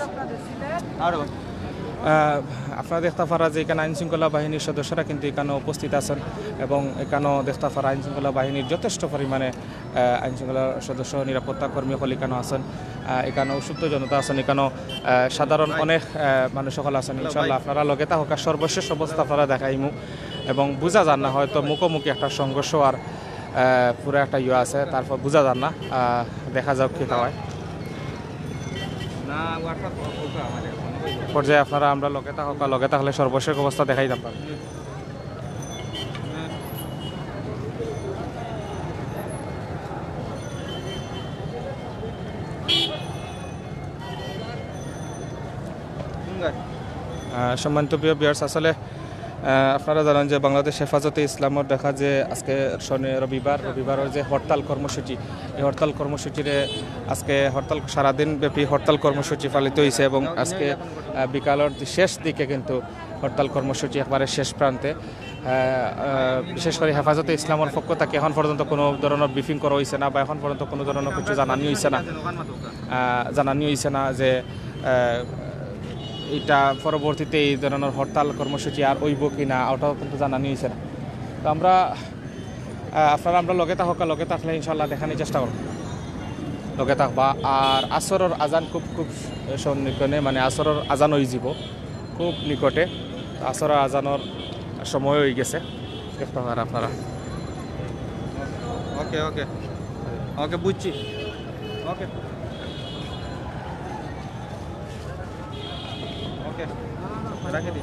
আহ, আপনারা দেখতা পাররা যে ইকানো আইন শৃঙ্খলা বাহিনীর সদস্যরা কিন্তু ইকানো উপস্থিত আছইন এবং ইকানো দেখতা পাররা আইন শৃঙ্খলা বাহিনীর যথেষ্ট পরিমাণে, আহ, আইন শৃঙ্খলা সদস্য, নিরাপত্তা কর্মী অকল ইকানো আছইন, আহ, ইকানো উৎসুপ্ত জনতা আছইন, ইকানো, আহ, সাধারণ অনেক, আহ, মানুষ অকল আছইন। ইনশাআল্লাহ আপনারা লগে থাকউক্কা, সর্বশেষ অবস্থা আপনারারে দেখাইমু এবং বুঝা যার না হয়তো মুখোমুখি একটা সংঘর্ষ আর, আহ, পুরা একটা ইয়ে আছে, তারপর বুঝা যার না, আহ, দেখা যাউক কিতা অয়। পর্যায়ে আপনারা আমরা লগে থাকউক্কা, লগে থাকলে সর্বশেষ অবস্থা দেখাইতাম পারমু। আহ, সম্মানিত প্রিয় ভিউয়ার্স, আসলে, আহ, আপনারা জানেন যে বাংলাদেশ হেফাজতে ইসলামর দেখা যে আজকে শনি, রবিবার, রবিবারর যে হরতাল কর্মসূচি, এই হরতাল কর্মসূচিরে আজকে হরতাল, সারাদিন ব্যাপী হরতাল কর্মসূচি পালিত হইছে এবং আজকে, আহ, বিকালর যে শেষ দিকে কিন্তু হরতাল কর্মসূচি একবারে শেষ প্রান্তে। আহ, আহ, বিশেষ করি হেফাজতে ইসলামর পক্ষ থাকি এখন পর্যন্ত কোনো ধরনর ব্রিফিং করা হইছে না বা এখন পর্যন্ত কোনো ধরনর কিছু জানানি হইছে না। আহ, জানানি হইছে না যে, আহ, এটা পরবর্তীতে এই ধরনর হরতাল কর্মসূচি আর অইবো কি না, ওটাও কিন্তু জানানি হইছে না। তো আমরা, আহ, আপনারা আমরা লগে থাকউক্কা, লগে থাকলে ইনশাআল্লাহ দেখানির চেষ্টা করমু। লগে থাকবা। আর আসরর আজান খুব, খুব সন্নিকটে, মানে আসরর আজান অইযিবো খুব নিকটে। আসরর আজানর সময় অইগেছে। দেখতা পাররা আপনারা। ওকে, ওকে। ওকে, বুঝছি। ওকে। ওকে। রাখি দিই।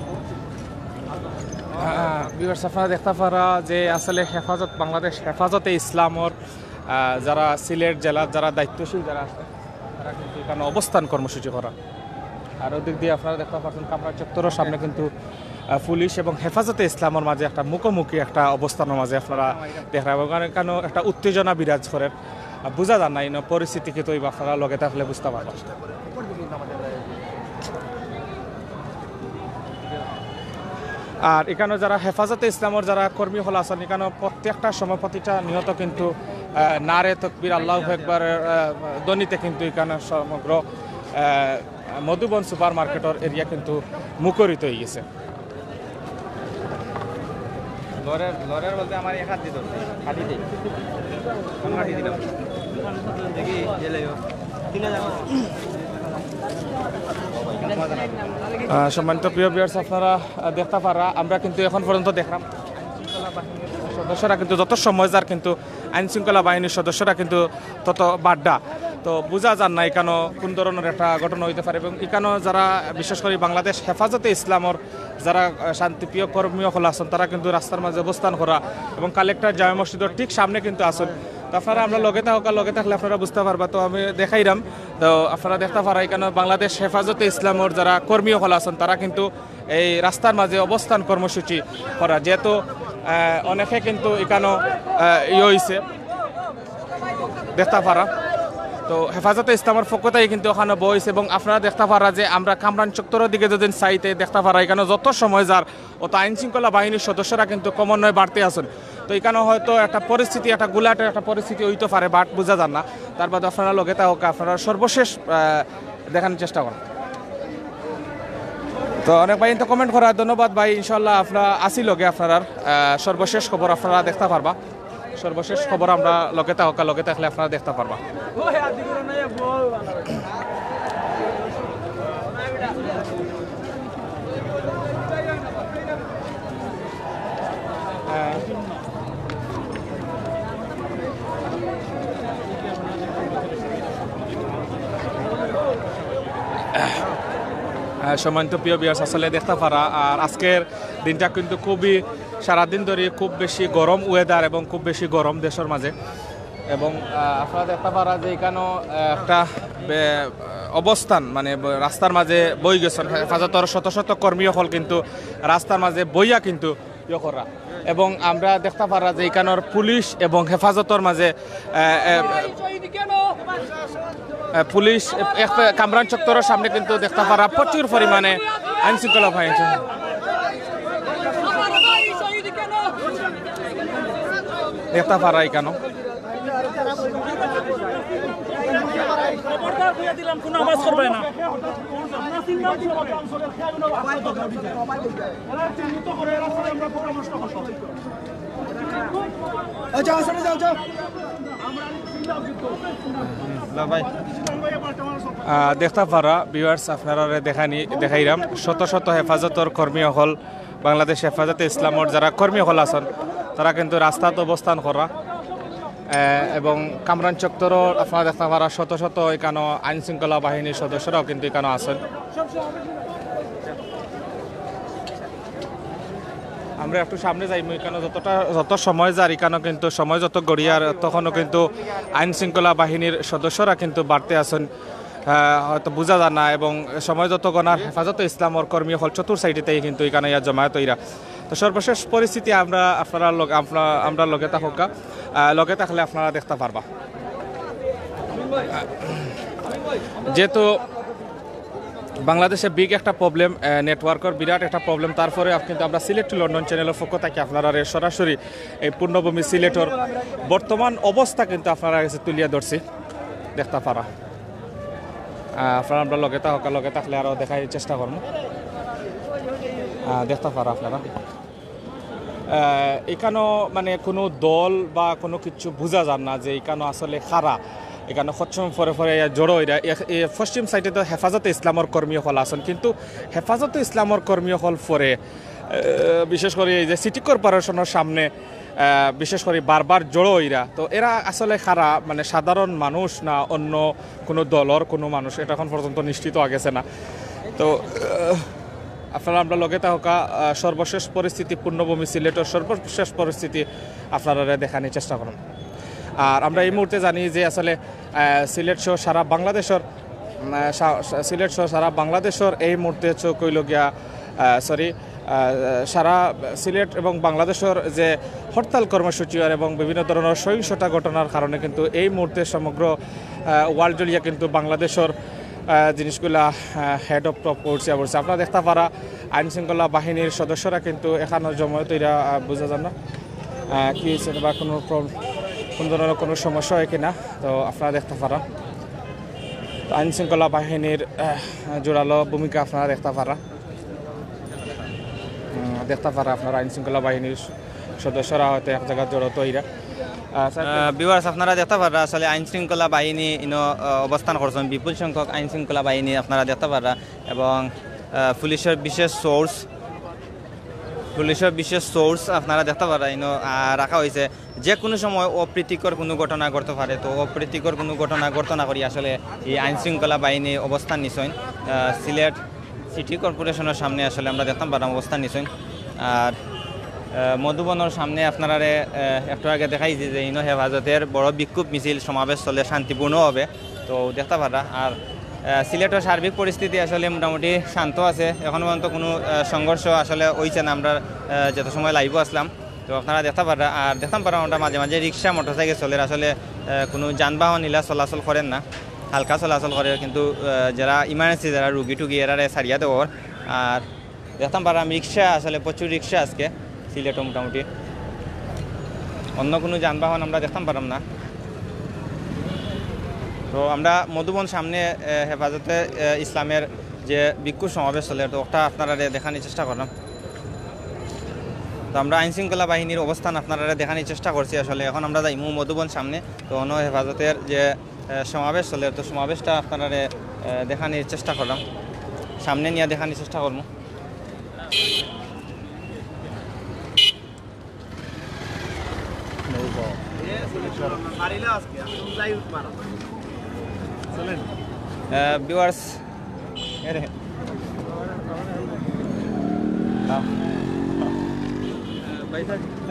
আহ, ভিউয়ার্স, আপনারা দেখতা পাররা যে আসলে হেফাজত, বাংলাদেশ হেফাজতে ইসলামর, আহ, যারা সিলেট জেলার যারা দায়িত্বশীল যারা আছে, তারা কিন্তু এখানো অবস্থান কর্মসূচি করা। আর ওদিক দিয়া আপনারা দেখতা পাররা কামরান চত্বরর সামনে কিন্তু, আহ, পুলিশ এবং হেফাজতে ইসলামর মাঝে একটা মুখোমুখি একটা অবস্থানর মাঝে আপনারা দেখরা পাররা। কারণ এখানো একটা উত্তেজনা বিরাজ করের। আহ, বুঝা যার না, ইনো পরিস্থিতি কিতা অইবো, আপনারা লগে থাকলে বুঝতা পারবা। আর এখানো যারা হেফাজতে ইসলামর যারা কর্মী অকল আছইন, এখানো প্রত্যেকটা সময় প্রতিটা নিয়ত কিন্তু, আহ, নারে তকবীর, আল্লাহু আকবার, আহ, ধ্বনিতে কিন্তু এখানো সমগ্র, আহ, মধুবন সুপার মার্কেটর এরিয়া কিন্তু মুখরিত অইগেছে। লরের, লরের বলতে আমার এক হাত দি ধরছে, কাটি দেই। কোন কাটি দিলাম? দেখি, এ লইও। তিন হাজার। আহ, সম্মানিত প্রিয় ভিউয়ার্স, আপনারা, আহ, দেখতা পাররা, আমরা কিন্তু এখন পর্যন্ত দেখরাম সদস্যরা কিন্তু যত সময় যার কিন্তু আইন শৃঙ্খলা বাহিনীর সদস্যরা কিন্তু তত বাড্ডা। তো বুঝা যার না এখানো কোন ধরনর একটা ঘটনা অইতে পারে। এবং এখানো যারা বিশেষ করি বাংলাদেশ হেফাজতে ইসলামর যারা, আহ, শান্তিপ্রিয় কর্মী অকল আছইন, তারা কিন্তু রাস্তার মাঝে অবস্থান করা এবং কালেক্টর জামে মসজিদর ঠিক সামনে কিন্তু আছইন। তো আপনারা আমরা লগে থাকউক্কা, লগে থাকলে আপনারা বুঝতা পারবা। তো আমি দেখাইরাম, তো আপনারা দেখতা পাররা এখানো বাংলাদেশ হেফাজতে ইসলামর যারা কর্মী অকল আছইন, তারা কিন্তু এই রাস্তার মাঝে অবস্থান কর্মসূচি করা, যেহেতু, আহ, অনেকে কিন্তু এখানো, আহ, ইয়ে অইছে, দেখতা পাররা। তো হেফাজতে ইসলামর পক্ষ থাকি কিন্তু ওখানো বইছে এবং আপনারা দেখতা পাররা যে আমরা কামরান চত্বরর দিকে যদি চাইতে দেখতা পাররা এখানো যত সময় যার অত আইন শৃঙ্খলা বাহিনীর সদস্যরা কিন্তু ক্রমান্বয়ে বাড়তে আছইন। তো এখানো হয়তো একটা পরিস্থিতি, একটা গুলাটের একটা পরিস্থিতি অইতো পারে, but বুঝা যার না। তার বাদে আপনারা লগে থাকউক্কা, আপনারা সর্বশেষ, আহ, দেখানির চেষ্টা করমু। তো অনেক ভাইয়াইন্তে কমেন্ট করা, ধন্যবাদ ভাই। ইনশাআল্লাহ আমরা আছি লগে আপনারার, আহ, সর্বশেষ খবর আপনারা দেখতা পারবা। সর্বশেষ খবর আমরা লগে থাকউক্কা, লগে থাকলে আপনারা দেখতা পারবা। আহ, সম্মানিত প্রিয় ভিউয়ার্স, আসলে দেখতা পাররা, আর আজকের দিনটা কিন্তু খুবই, সারাদিন ধরি খুব বেশি গরম ওয়েদার এবং খুব বেশি গরম দেশর মাঝে। এবং, আহ, আপনারা দেখতা পাররা যে এখানো, আহ, একটা বে-, অবস্থান, মানে, ব-, রাস্তার মাঝে বই গেছইন, হেফাজতর শত শত কর্মী অকল কিন্তু রাস্তার মাঝে বইয়া কিন্তু ইয়ে করা। এবং আমরা দেখতা পাররা যে এখানোর পুলিশ এবং হেফাজতর মাঝে, আহ, আহ, আহ, পুলিশ এক-, কামরান চত্বরর সামনে কিন্তু দেখতা পাররা প্রচুর পরিমাণে আইন শৃঙ্খলা বাহিনী দেখতা পাররা এখানো। খবরদার কইয়া দিলাম, কোনো আওয়াজ করবে না। আচ্ছা, আসলে যাও, যাও। আহ, দেখতা পাররা, ভিউয়ার্স, আপনারারে দেখানি, দেখাইরাম, শত শত হেফাজতর কর্মী অকল, বাংলাদেশ হেফাজতে ইসলামর যারা কর্মী অকল আছইন, তারা কিন্তু রাস্তাত অবস্থান করা। আহ, এবং কামরান চত্বরও আপনারা দেখতা পারা শত শত ইকানো আইন শৃঙ্খলা বাহিনীর সদস্যরাও কিন্তু ইকানো আছইন। আমরা একটু সামনে যাইমু, ইকানো যতটা, যত সময় যার ইকানো কিন্তু সময় যত গড়িয়ার তখনও কিন্তু আইন শৃঙ্খলা বাহিনীর সদস্যরা কিন্তু বাড়তে আছইন। আহ, হয়তো বুঝা যায় না এবং সময় যত গণার হেফাজতে ইসলামর কর্মী অকল চতুর সাইডেতেই কিন্তু ইকানো ইয়া জমায়েত অইরা। তো সর্বশেষ পরিস্থিতি আমরা আপনারা লগ-, আপনারা, আমরা লগে থাকুক্কা, আহ, লগে থাকলে আপনারা দেখতা পারবা। যেহেতু বাংলাদেশে বিগ একটা প্রবলেম, আহ, নেটওয়ার্কর বিরাট একটা প্রবলেম, তারপরে আপ-, কিন্তু আমরা সিলেট টু লন্ডন চ্যানেলর পক্ষ থাকি আপনারারে সরাসরি এই পূর্ণভূমি সিলেটর বর্তমান অবস্থা কিন্তু আপনারার গেছে তুলিয়া ধরছি, দেখতা পারা। আহ, আপনারা আমরা লগে থাকুক্কা, লগে থাকলে আরও দেখার চেষ্টা করমু। আহ, দেখতা পারা আপনারা। আহ, ইকানো মানে কোনো দল বা কোনো কিছু বুঝা যায় না যে ইকানো আসলে কারা। ইকানো কত সময় পরে পরে ইয়া জড়ো অইরা। এ-, এ পশ্চিম সাইডেতো হেফাজতে ইসলামর কর্মী অকল আছইন, কিন্তু হেফাজতে ইসলামর কর্মী অকল পরে, আহ, বিশেষ করি এই যে সিটি কর্পোরেশনর সামনে, আহ, বিশেষ করি বারবার জড়ো অইরা। তো এরা আসলে কারা, মানে সাধারণ মানুষ না অন্য কোনো দলর কোনো মানুষ, এটা এখন পর্যন্ত নিশ্চিত অওয়া গেছে না। তো, আহ, আপনারা আমরা লগে থাকুক্কা, আহ, সর্বশেষ পরিস্থিতি, পূর্ণভূমি সিলেটর সর্বশেষ পরিস্থিতি আপনারারে দেখানির চেষ্টা করমু। আর আমরা এই মুহূর্তে জানি যে আসলে, আহ, সিলেট সহ সারা বাংলাদেশর, উম, আহ, সা-, সা-, সিলেট সহ সারা বাংলাদেশর এই মুহূর্তে চোখ অইল গিয়া, আহ, সরি, আহ, সারা সিলেট এবং বাংলাদেশর যে হরতাল কর্মসূচি আর এবং বিভিন্ন ধরনের সহিংসতা ঘটনার কারণে কিন্তু এই মুহূর্তে সমগ্র, আহ, ওয়ার্ল্ড জুড়িয়া কিন্তু বাংলাদেশর, আহ, জিনিসগুলা, আহ, হেড অফ টপ করছে, অবশ্যই। আপনারা দেখতা পারা আইন শৃঙ্খলা বাহিনীর সদস্যরা কিন্তু এখানো জমায়েত অইরা, আহ, বুঝা যায় না, আহ, কি হয়েছে বা কোনো প্রব-, কোন ধরনের কোনো সমস্যা হয় কিনা, তো আপনারা দেখতা পারা। তো আইন শৃঙ্খলা বাহিনীর, আহ, জোরালো ভূমিকা আপনারা দেখতা পারা। উম, দেখতা পারা আপনারা আইন শৃঙ্খলা বাহিনীর স-, সদস্যরা হয়তো এক জায়গায় জড়ো অইরা। আহ, স্যার, আহ, ভিউয়ার্স, আপনারা দেখতা পারা আসলে আইন শৃঙ্খলা বাহিনী ইনো, আহ, অবস্থান করছইন, বিপুল সংখ্যক আইন শৃঙ্খলা বাহিনী আপনারা দেখতা পারা এবং, আহ, পুলিশের বিশেষ সোর্স, পুলিশের বিশেষ সোর্স আপনারা দেখতা পারা ইনো, আহ, রাখা হয়েছে। যে কোনো সময় অপ্রীতিকর কোনো ঘটনা ঘটতে পারে, তো অপ্রীতিকর কোনো ঘটনা ঘটতে না করি আসলে এই আইন শৃঙ্খলা বাহিনী অবস্থান নিছইন, আহ, সিলেট সিটি কর্পোরেশনের সামনে আসলে আমরা দেখতাম পারলাম অবস্থান নিছইন। আর, আহ, মধুবনর সামনে আপনারারে, আহ, একটু আগে দেখাইছি যে ইনো হেফাজতের বড় বিক্ষোভ মিছিল সমাবেশ চলে শান্তিপূর্ণভাবে, তো দেখতা পারা। আর, আহ, সিলেটের সার্বিক পরিস্থিতি আসলে মোটামুটি শান্ত আছে, এখন পর্যন্ত কোনো, আহ, সংঘর্ষ আসলে হইছে না। আমরা, আহ, যত সময় লাইভও আসলাম, তো আপনারা দেখতা পারা, আর দেখতাম পারা আমরা মাঝে মাঝে রিক্সা, মোটরসাইকেল চলের, আসলে, আহ, কোনো যানবাহন ইলা চলাচল করের না, হালকা চলাচল করের, কিন্তু, আহ, যারা ইমার্জেন্সি, যারা রুগী টুগী, এরারে ছাড়িয়া দেওয়ার। আর দেখতাম পারা আমি রিক্সা, আসলে প্রচুর রিক্সা আজকে সিলেটও মোটামুটি, অন্য কোনো যানবাহন আমরা দেখতাম পারাম না। তো আমরা মধুবন সামনে, আহ, হেফাজতে, আহ, ইসলামের যে বিক্ষোভ সমাবেশ চলের, তো ওটা আপনারারে দেখানির চেষ্টা করলাম। তো আমরা আইন শৃঙ্খলা বাহিনীর অবস্থান আপনারারে দেখানির চেষ্টা করছি। আসলে এখন আমরা যাইমু মধুবন সামনে, তো অন্য হেফাজতের যে, আহ, সমাবেশ চলের, তো সমাবেশটা আপনারারে, আহ, দেখানির চেষ্টা করলাম, সামনে নিয়ে দেখানির চেষ্টা করমু। ভিউয়ার্স,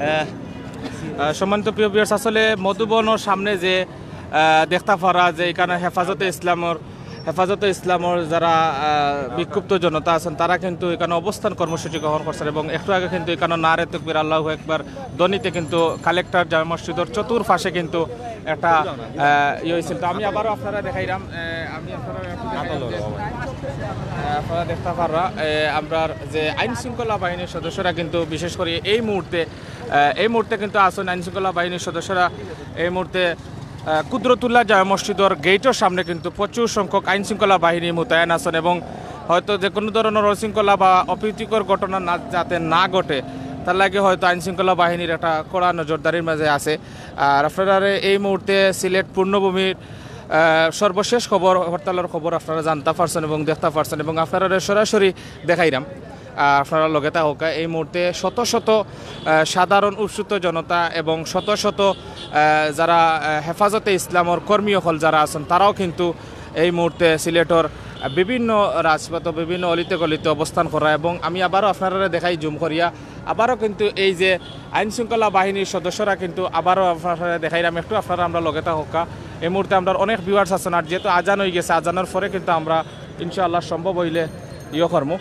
আহ, আহ, সম্মানিত প্রিয় ভিউয়ার্স, আসলে মধুবনর সামনে যে, আহ, দেখতা পারা যে এখানে হেফাজতে ইসলামর, হেফাজতে ইসলামর যারা, আহ, বিক্ষুব্ধ জনতা আছেন, তারা কিন্তু এখানে অবস্থান কর্মসূচি গ্রহণ করছেন এবং একটু আগে কিন্তু এখানে নারে তকবির, আল্লাহু আকবার ধ্বনিতে কিন্তু কালেক্টর জামে মসজিদর চতুর্পাশে কিন্তু একটা, আহ, ইয়ে হয়েছিল। তো আমি আবারও আপনারা দেখাইলাম, আহ, আমি আপনারা একটু দেখাইলাম যে, আহ, আপনারা দেখতা পাররা, আহ, আমরার যে আইন শৃঙ্খলা বাহিনীর সদস্যরা কিন্তু বিশেষ করে এই মুহূর্তে, আহ, এই মুহূর্তে কিন্তু আছেন আইন শৃঙ্খলা বাহিনীর সদস্যরা এই মুহূর্তে, আহ, কুদরতুল্লাহ জামে মসজিদর গেইটর সামনে কিন্তু প্রচুর সংখ্যক আইন শৃঙ্খলা বাহিনী মোতায়েন আছেন এবং হয়তো যে কোনো ধরনের অশৃঙ্খলা বা অপ্রীতিকর ঘটনা না, যাতে না ঘটে, তার লাগি হয়তো আইন শৃঙ্খলা বাহিনীর একটা কড়া নজরদারির মাঝে আছে। আর আপনারা এই মুহূর্তে সিলেট পূর্ণভূমির, আহ, সর্বশেষ খবর, হরতালের খবর আপনারা জানতা পারছেন এবং দেখতা পারছেন এবং আপনারা সরাসরি দেখাইলাম। আহ, আপনারা লগে থাকউক্কা। এই মুহূর্তে শত শত, আহ, সাধারণ উৎসুত জনতা এবং শত শত, আহ, যারা, আহ, হেফাজতে ইসলামর কর্মী অকল যারা আছইন, তারাও কিন্তু এই মুহূর্তে সিলেটর, আহ, বিভিন্ন রাজপথ, বিভিন্ন অলিতে গলিতে অবস্থান করা। এবং আমি আবারও আপনারারে দেখাই জুম করিয়া, আবারও কিন্তু এই যে আইন শৃঙ্খলা বাহিনীর সদস্যরা কিন্তু আবারও আপনারারে দেখাইরাম একটু, আপনারা আমরার লগে থাকউক্কা। এই মুহূর্তে আমরার অনেক ভিউয়ার্স আছইন, আর যেহেতু আজান অই গেছে, আজানর পরে কিন্তু আমরা ইনশাআল্লাহ সম্ভব অইলে ইয়ে করমু।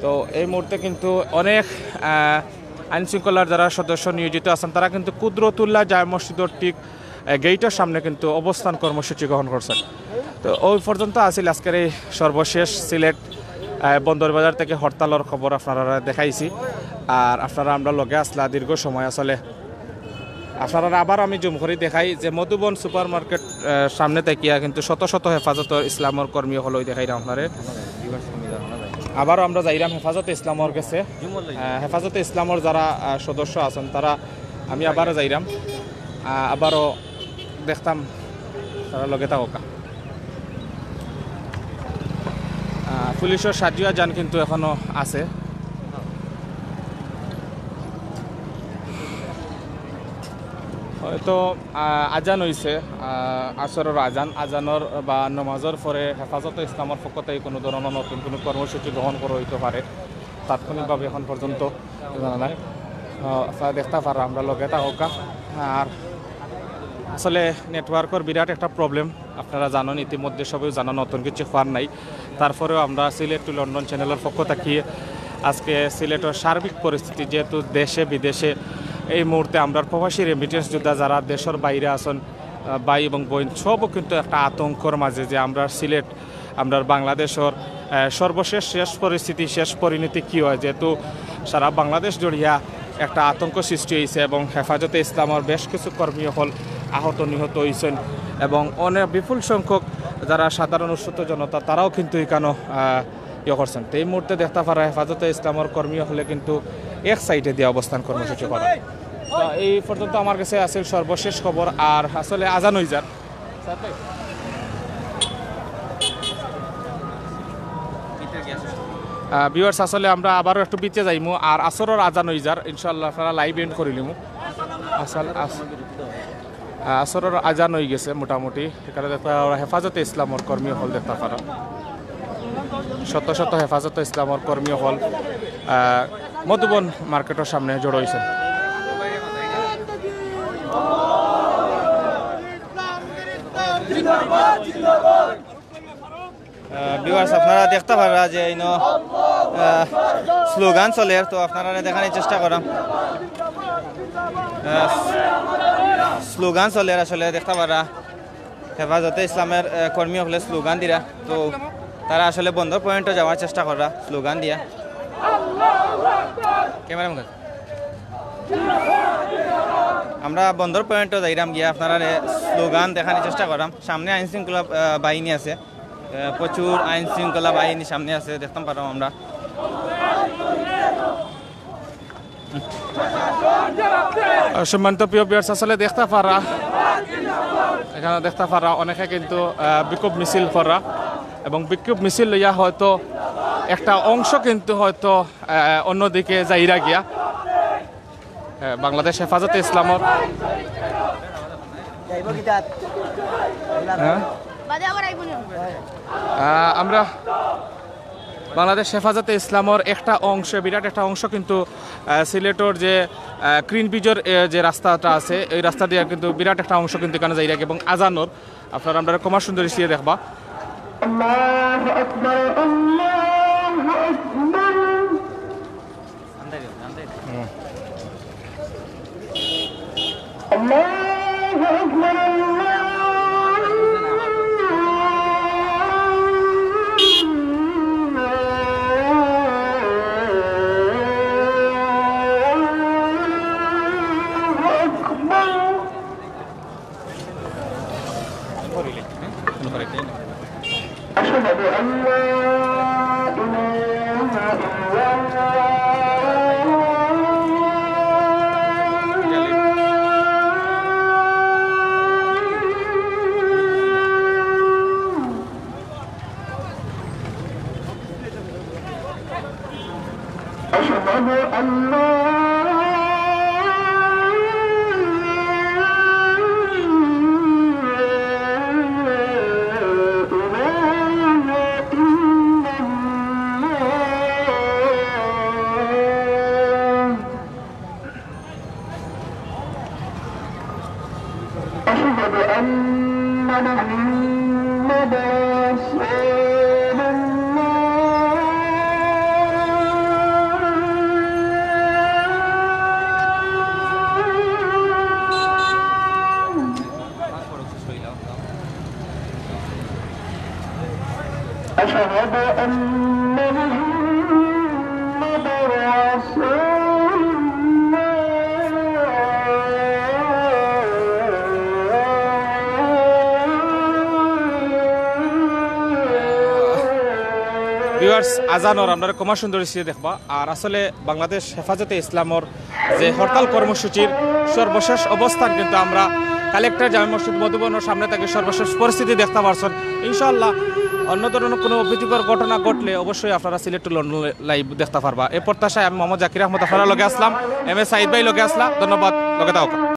তো এই মুহূর্তে কিন্তু অনেক, আহ, আইন শৃঙ্খলার যারা সদস্য নিয়োজিত আছইন, তারা কিন্তু কুদরতুল্লাহ জামে মসজিদর ঠিক, আহ, গেইটর সামনে কিন্তু অবস্থান কর্মসূচি গ্রহণ করছইন। তো ওই পর্যন্ত আছিল আজকের এই সর্বশেষ সিলেট, আহ, বন্দরবাজার থেকে হরতালর খবর আপনারারে দেখাইছি। আর আপনারা আমরার লগে আছলা দীর্ঘ সময়। আসলে আপনারারে আবার আমি জুম করি দেখাই যে মধুবন সুপার মার্কেট, আহ, সামনে থাকিয়া কিন্তু শত শত হেফাজতে ইসলামর কর্মী অকল অই দেখাইরাম আপনারারে। আবারও আমরা যাইরাম হেফাজতে ইসলামর গেছে। আহ, হেফাজতে ইসলামর যারা, আহ, সদস্য আছইন, তারা, আমি আবারও যাইরাম, আহ, আবারও দেখতাম, তারা লগে থাকউক্কা। আহ, পুলিশর সাজিয়া যান কিন্তু এখনো আছে। হয়তো, আহ, আজান অইছে, আহ, আসরর আজান, আজানর বা নমাজর পরে হেফাজতে ইসলামর পক্ষ থাকি কোনো ধরনর নতুন কোনো কর্মসূচি গ্রহণ করা অইতো পারে, তাৎক্ষণিকভাবে এখন পর্যন্ত জানা নাই। আহ, আপনারা দেখতা পাররা, আমরার লগে থাকউক্কা। আর আসলে নেটওয়ার্কর বিরাট একটা প্রবলেম, আপনারা জানইন, ইতিমধ্যে সবেউ জানইন, নতুন কিছু কওয়ার নাই। তারপরেও আমরা সিলেট to লন্ডন চ্যানেলর পক্ষ থাকি আজকে সিলেটর সার্বিক পরিস্থিতি, যেহেতু দেশে বিদেশে এই মুহূর্তে আমরার প্রবাসী রেমিটেন্স যোদ্ধা যারা দেশর বাইরে আছইন, আহ, ভাই এবং বইন, সবউ কিন্তু একটা আতঙ্কর মাঝে যে আমরার সিলেট, আমরার বাংলাদেশর, আহ, সর্বশেষ শেষ পরিস্থিতি, শেষ পরিণতি কী অয়, যেহেতু সারা বাংলাদেশ জুড়িয়া একটা আতঙ্ক সৃষ্টি অইছে এবং হেফাজতে ইসলামর বেশ কিছু কর্মী অকল আহত নিহত অইছইন এবং অনেক বিপুল সংখ্যক যারা সাধারণ উৎসুত জনতা, তারাও কিন্তু ইকানো, আহ, ইয়ে করছইন। তো এই মুহূর্তে দেখতা পাররা হেফাজতে ইসলামর কর্মী অকলে কিন্তু এক সাইডে দিয়া অবস্থান কর্মসূচি করা। তো এই পর্যন্ত আমার গেছে আছিল সর্বশেষ খবর। আর আসলে আজান অই যার। আহ, ভিউয়ার্স, আসলে আমরা আবারও একটু ভিতরে যাইমু, আর আসরর আজান অই যার, ইনশাআল্লাহ আপনারারে লাইভ এন্ড করিলিমু। আসল-, আস-, আহ, আসরর আজান অই গেছে মোটামুটি। এখানে দেখতা পাররা হেফাজতে ইসলামর কর্মী অকল দেখতা পাররা, শত শত হেফাজতে ইসলামর কর্মী অকল, আহ, মধুবন মার্কেটর সামনে জড়ো অইছে। আহ, ভিউয়ার্স, আপনারা দেখতা পাররা যে ইনো, আহ, স্লোগান চলের, তো আপনারারে দেখানির চেষ্টা করাম। আহ, স্লোগান চলের আসলে দেখতা পাররা। হেফাজতে ইসলামর, আহ, কর্মী অকলে স্লোগান দিরা, তো তারা আসলে বন্দর পয়েন্টো যাওয়ার চেষ্টা কররা স্লোগান দিয়া। ক্যামেরাম্যান কই? আমরা বন্দর পয়েন্টো যাইরাম গিয়া আপনারারে স্লোগান দেখানির চেষ্টা করাম। সামনে আইন শৃঙ্খলা, আহ, বাহিনী আছে। আহ, প্রচুর আইন শৃঙ্খলা বাহিনী সামনে আছে, দেখতাম পাররাম আমরা। আহ, সম্মানিত প্রিয় ভিউয়ার্স, আসলে দেখতা পাররা, এখানে দেখতা পাররা অনেকে কিন্তু, আহ, বিক্ষোভ মিছিল কররা এবং বিক্ষোভ মিছিল লইয়া হয়তো একটা অংশ কিন্তু হয়তো, আহ, অন্যদিকে যাইরা গিয়া। হ্যাঁ, বাংলাদেশ হেফাজতে ইসলামর। হ্যাঁ? আহ, আমরা বাংলাদেশ হেফাজতে ইসলামর একটা অংশ, বিরাট একটা অংশ কিন্তু, আহ, সিলেটর যে, আহ, গ্রিন ব্রিজর, এ, যে রাস্তাটা আছে, এই রাস্তা দিয়া কিন্তু বিরাট একটা অংশ কিন্তু ইকানো যাইরা গিয়া এবং আজানর, আপনারা আমরারে ক্ষমাসুন্দর দৃষ্টিতে দেখবা। আল্লাহু আকবার, আল্লাহু আকবার। أشهد أن لا إله إلا الله. أشهد أن محمدا رسول الله. أشهد أن محمدا رسول الله. ভিউয়ার্স, আজানর আপনারা কমা সুন্দর হইছে দেখবা। আর আসলে বাংলাদেশ হেফাজতে ইসলামর যে হরতাল কর্মসূচির সর্বশেষ অবস্থান কিন্তু আমরা কালেক্টর জামে মসজিদ মধুবনর সামনে থাকি সর্বশেষ পরিস্থিতি দেখতা পারছইন। ইনশাআল্লাহ, অন্য ধরনের কোনো অপ্রীতিকর ঘটনা ঘটলে অবশ্যই আপনারা সিলেট টু লন্ডন লাইভ দেখতা পারবা। এ প্রত্যাশায় আমি মোহাম্মদ জাকির আহমদ আপনারার লগে আছলাম, এম এ সাইদ ভাই লগে আছলা। ধন্যবাদ, লগে থাকউক্কা।